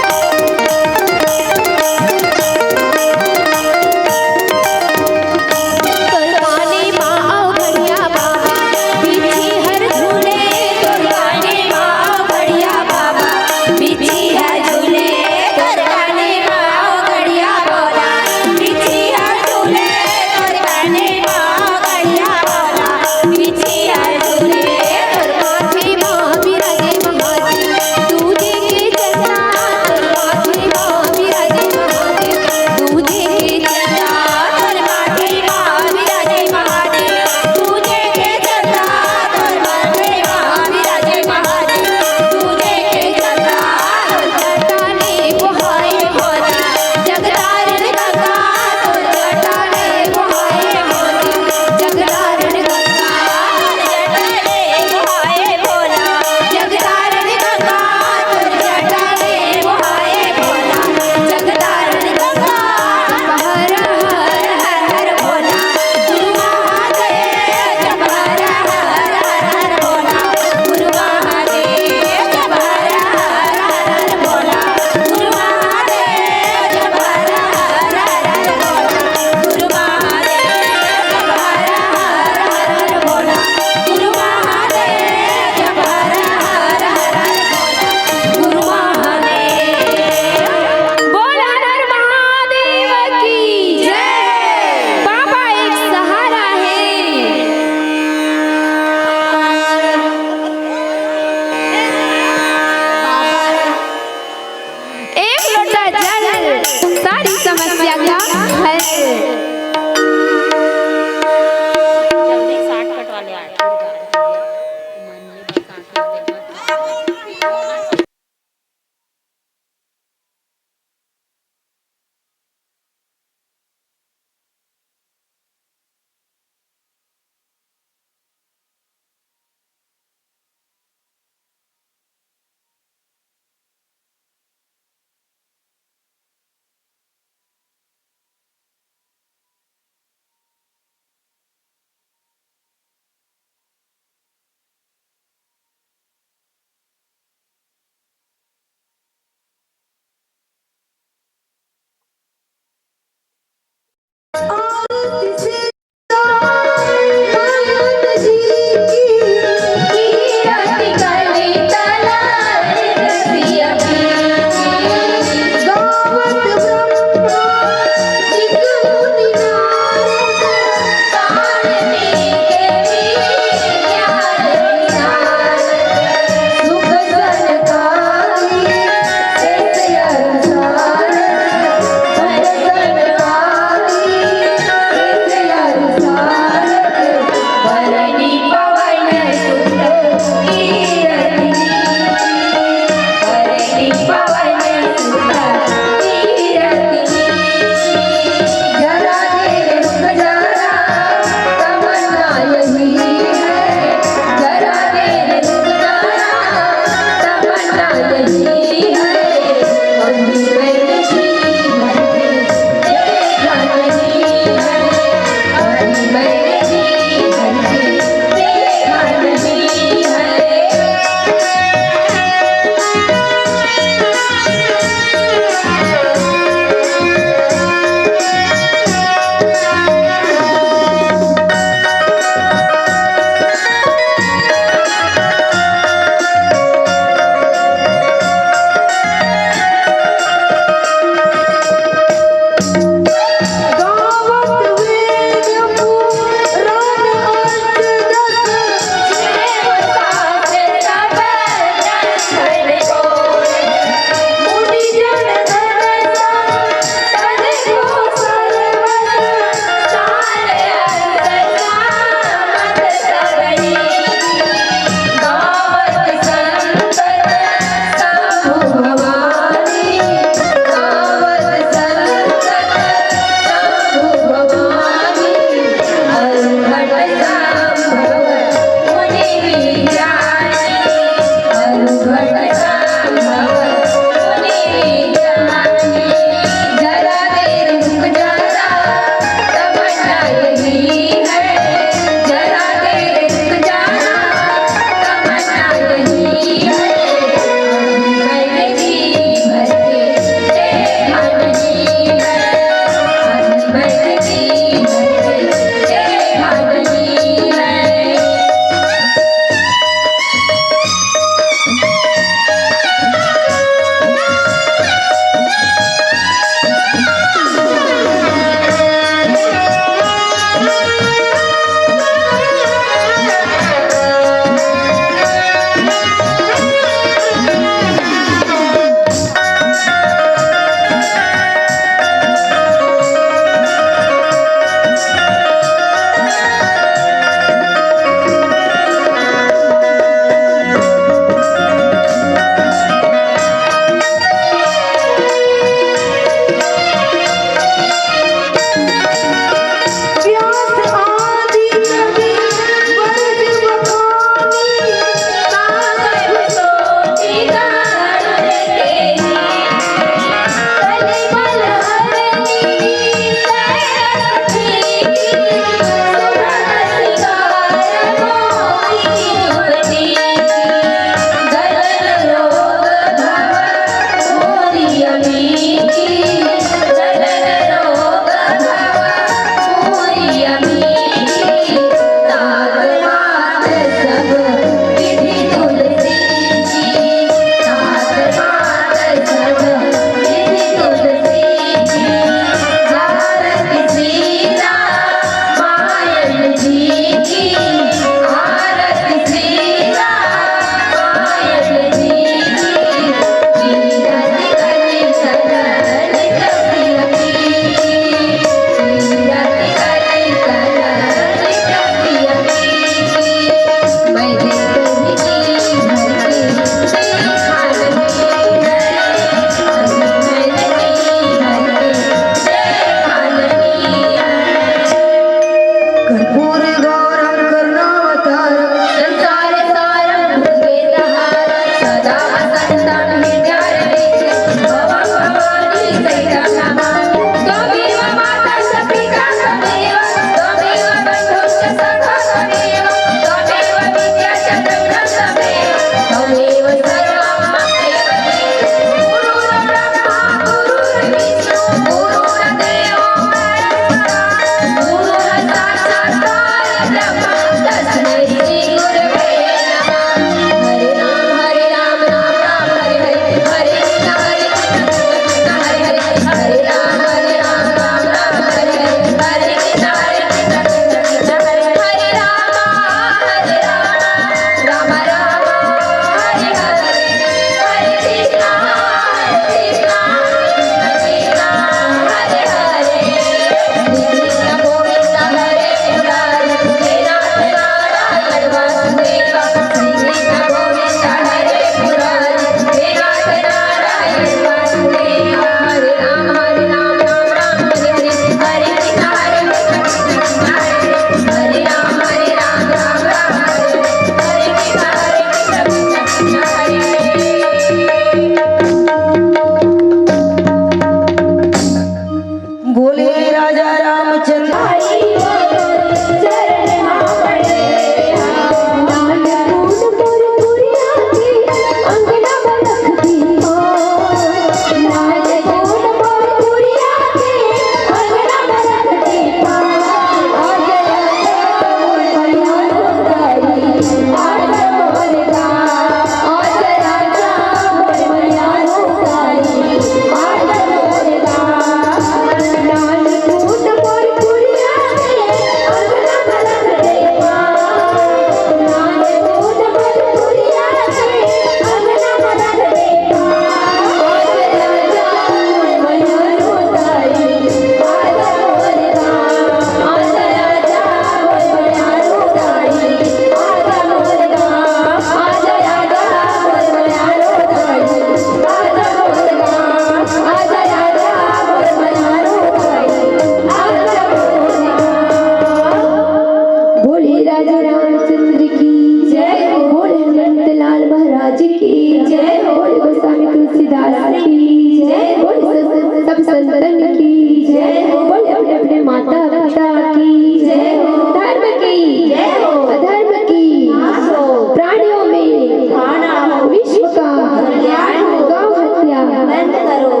की जय हो। बोल गोस्वामी तुलसीदास की जय हो। बोल सब, सब संतन की जय हो। बोल अपने अपने माता पिता की जय हो। धर्म की जय हो। अधर्म की नाश हो। प्राणियों में खाना हो। विश्व का कल्याण हो। गौ हत्या बंद करो।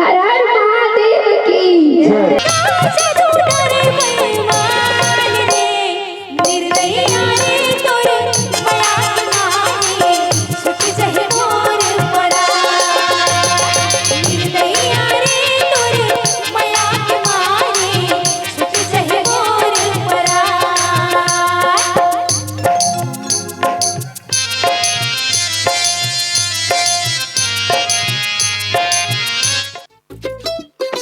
हर हर महादेव की जय।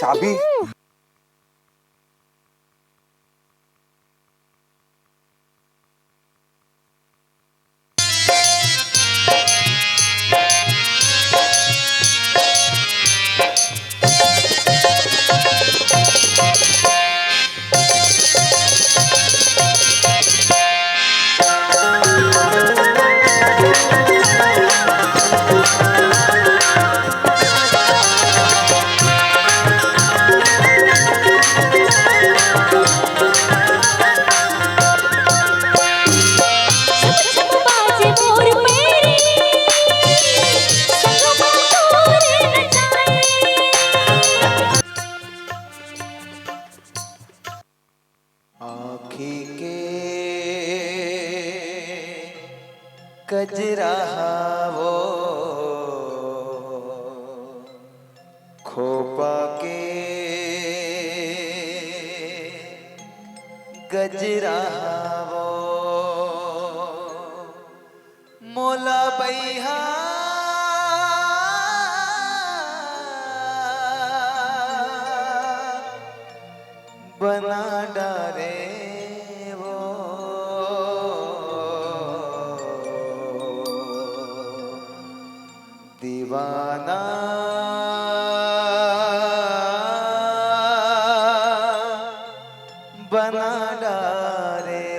चाबी। आँखी के कजरा वो खोपा के गजरा वो मोला बइहा बना डारे वो दीवाना बना डारे।